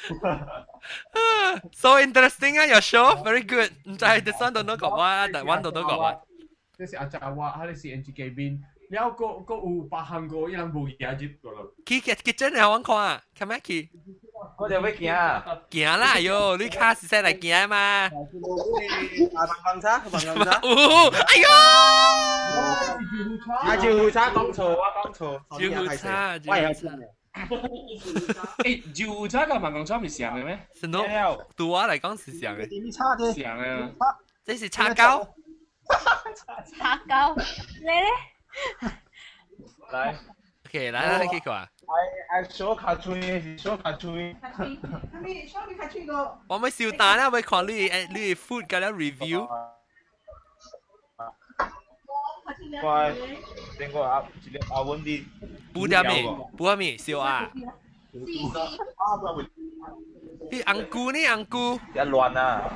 So interesting 啊，your show very good。毋知 this one don't know 講話，that one don't know 講話。這是阿扎話，彼個是 NGK 邊，了閣閣有別項個伊人無舉入過咯。去去去真係我看啊，come 去。我就欲行。行啦，喲，你卡是使來行嘛？啊，放茶，放茶。哦，哎呦！啊，招茶講錯，我講錯。招茶，我有錢。誒，招茶佮萬光茶毋是像的咩？是喏，對我來講是像的。像的。這是叉糕。叉糕，你咧？來。 OK，來來，去看。愛小卡吹，是小卡吹。我咪笑蛋啦，咪看你誒，你 food 嘅了 review。我頂個阿一個阿溫啲。補點咩？補咩？燒啊！你紅菇呢？紅菇。一亂啊！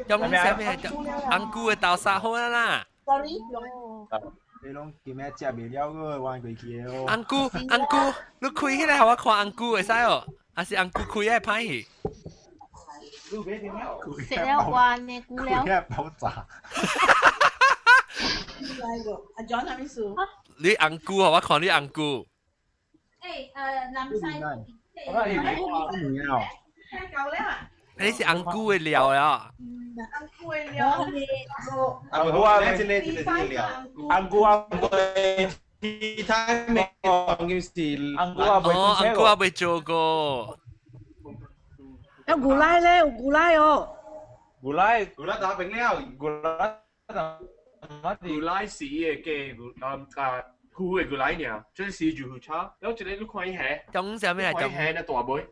用啥物？紅菇的豆沙好啊啦。你攏今仔食袂了個，玩過去哦。紅菇，紅菇，你開起來予我看紅菇會使哦？還是紅菇開會歹去？食了關的菇了。開爆炸。阿 John 係咩事？你紅菇，予我看你紅菇。誒，南西。你是紅菇的料啊？紅菇的料。紅菇啊，這個這個料。紅菇啊，其他咩？就是紅菇啊，哦，紅菇啊，未做過。有牛奶咧，有牛奶哦。牛奶，牛奶打平了，牛奶牛奶是伊個雞牛啊糊的牛奶爾，這是就糊茶。然後這個你看伊下，種啥物來？看伊下那大尾。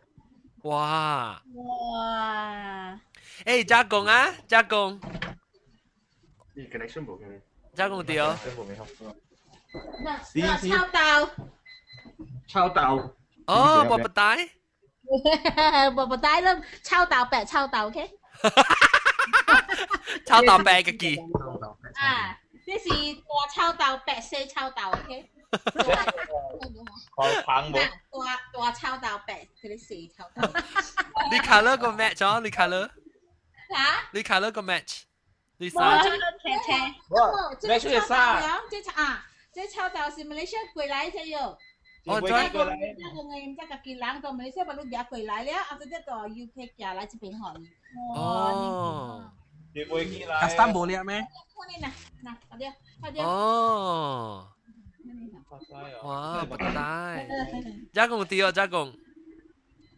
哇！哇！欸，加工啊，加工。你 connection 無嘅？加工對。那臭豆。臭豆。哦，無不帶。無不帶咯，臭豆白臭豆，OK。臭豆白嘅記。啊，這是大臭豆白細臭豆，OK。胖無？大大臭豆白，這個細臭豆。你 color 個 match 哦，你 color。嚇？你 color 個 match。你啥？車車。這個臭豆了，這啊，這臭豆是馬來西亞過來的喲。哦，這個這個我這家己人到馬來西亞把你寄過來了，啊，這個 UK 寄來這邊予伊。哦。你飛機來。卡斯無了咩？嗱嗱，快啲，快啲。哦。哇，不帶。加工對哦，加工。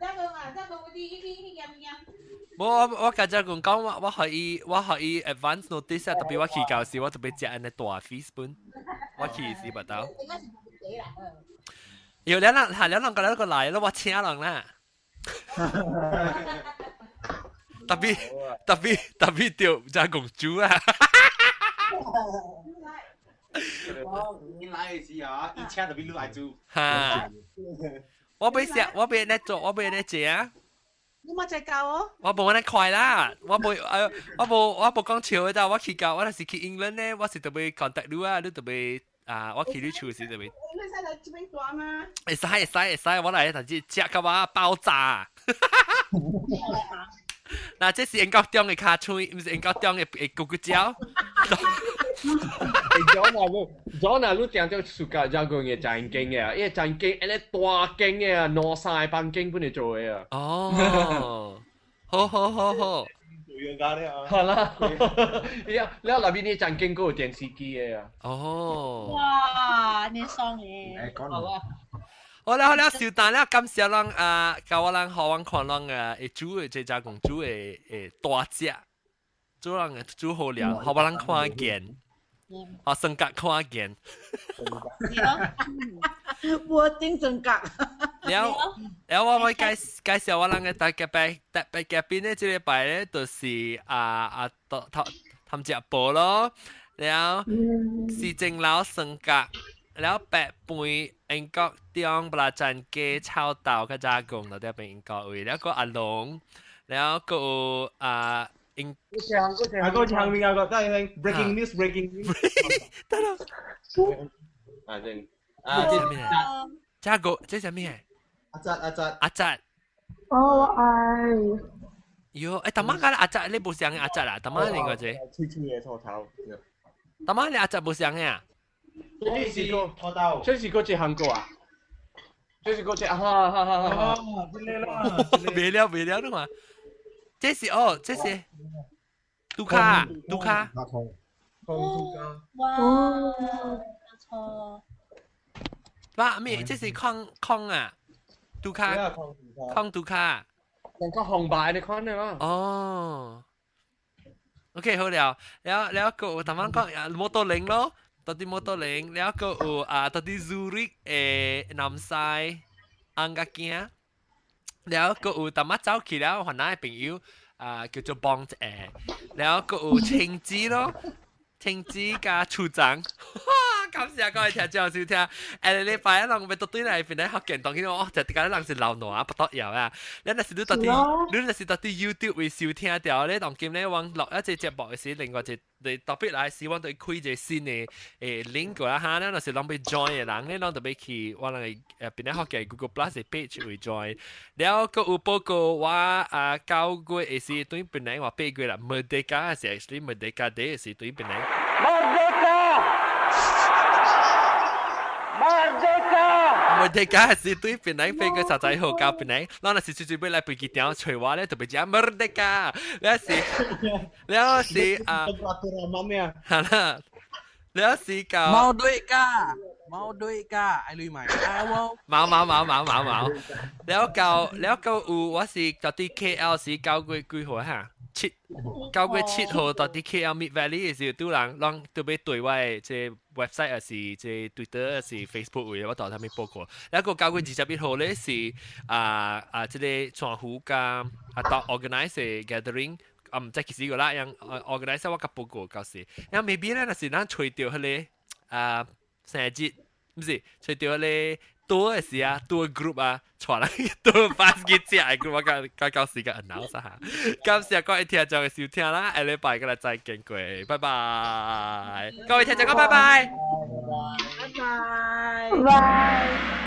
加工啊，加工嗰啲呢啲呢啲物件。無我我共加工講，我我予伊我予伊 advance notice 啊，特別我去到時，我特別食按呢大 feast 本，我去時捌到。有兩人，係兩人過來個來咯，我請人啦。特別特別特別著加工煮啊！你來的時候啊，伊請特別你來煮。哈！我欲食，我欲咧做，我欲咧食啊！你冇再教哦。我無按呢快啦，我無我無我無講笑的，我去到我若是去英倫咧，我是特別 contact 你啊，你特別啊，我去你厝時特別。你使來這邊住嗎？會使會使會使，我來但是食到我爆炸。嗱，這是英國中的尻川，毋是英國中的咕咕鳥。 John 啊，你 John 啊，你定著暑假才講嘅真經嘅，因為真經，按呢大間嘅啊，兩三個房間本嚟做嘅啊。哦，好好好好。好啦，你你內邊啲真經閣有電視機嘅啊。哦。哇，你爽嘅。好啦。好啦好啦，小蛋啦，感謝咱啊，教我咱予阮看咱啊，會煮的這家公煮的會大隻，煮人的煮好料，予我咱看見，予酸角看見。我頂酸角。了了，我欲介介紹我咱的大嘉賓，特別嘉賓咧，這禮拜咧就是啊啊，頭頭食婆咯，了是正老酸角。了白飯英國中布拉贊雞臭豆佮加工，就佇英國位，了閣阿龍，了閣有啊英。阿哥唱邊阿哥，等下 breaking news breaking news。得啦。啊正。啊這啥物？這個這啥物？阿澤阿澤阿澤。哦，我愛。喲，欸，大媽佮阿澤你無相的阿澤啦，大媽另外一個。脆脆的土頭。大媽你阿澤無相的啊？這是個，這是個一韓國啊？這是嗰隻，哈哈哈哈！未了未了嘛？這是哦，這是杜卡杜卡。空杜卡。哇，錯。哇，咩？這是空空啊？杜卡。空杜卡。人家紅白你看的嘛？哦。OK，好了，แล้วแล้ว個頭先講摩托輪咯，到啲摩托輪，แล้ว個有啊，到啲 Zurich 誒南西安家囝，แล้ว個有淡仔走去了，雲南的朋友啊叫做邦誒，แล้ว個有青子咯，青子加處長。感謝各位聽眾收聽。下禮拜一人欲倒轉來檳城福建，當然哦，就啲人是老挪不得了啊！你若是你到佇，你若是到佇 YouTube 會收聽著咧，當今咧我錄一隻節目的時，另外一個特別來時，我就開一個新的link 過來哈，你若是攏欲 join 的人咧，攏就欲去我人的檳城福建 Google Plus 的 page 會 join。了閣有報告我啊9月的時對檳城話8月啦，Merdeka 是 actually Merdeka Day 是對檳城。 Merdeka！Merdeka 是對檳城8月30號到檳城，咱若是最最尾來飛機場揣我咧，特別講 Merdeka，了是了是啊，係啦，了是到 Merdeka Merdeka 愛你買啊冇冇冇冇冇冇，了到了到有我是到佇 KL 是9月幾號哈？9月7號到佇 KL Mid Valley 的時候，拄人攏特別對我的這 website 還是這 Twitter 還是 Facebook 位，我到他們報告。了個9月21號咧是啊啊，這個傳湖甲啊到 organize gathering，啊毋知幾時個啦，樣 organize 我甲報告到時。然後 maybe 咧，若是咱揣著彼個啊生日，毋是揣著彼個。多的時啊，多 group 啊，帶來多 bus 去食的 group，我甲甲到時甲 announce 下。感謝各位聽眾的收聽啦，下禮拜閣來再見過，拜拜。各位聽眾講拜拜。拜拜。拜。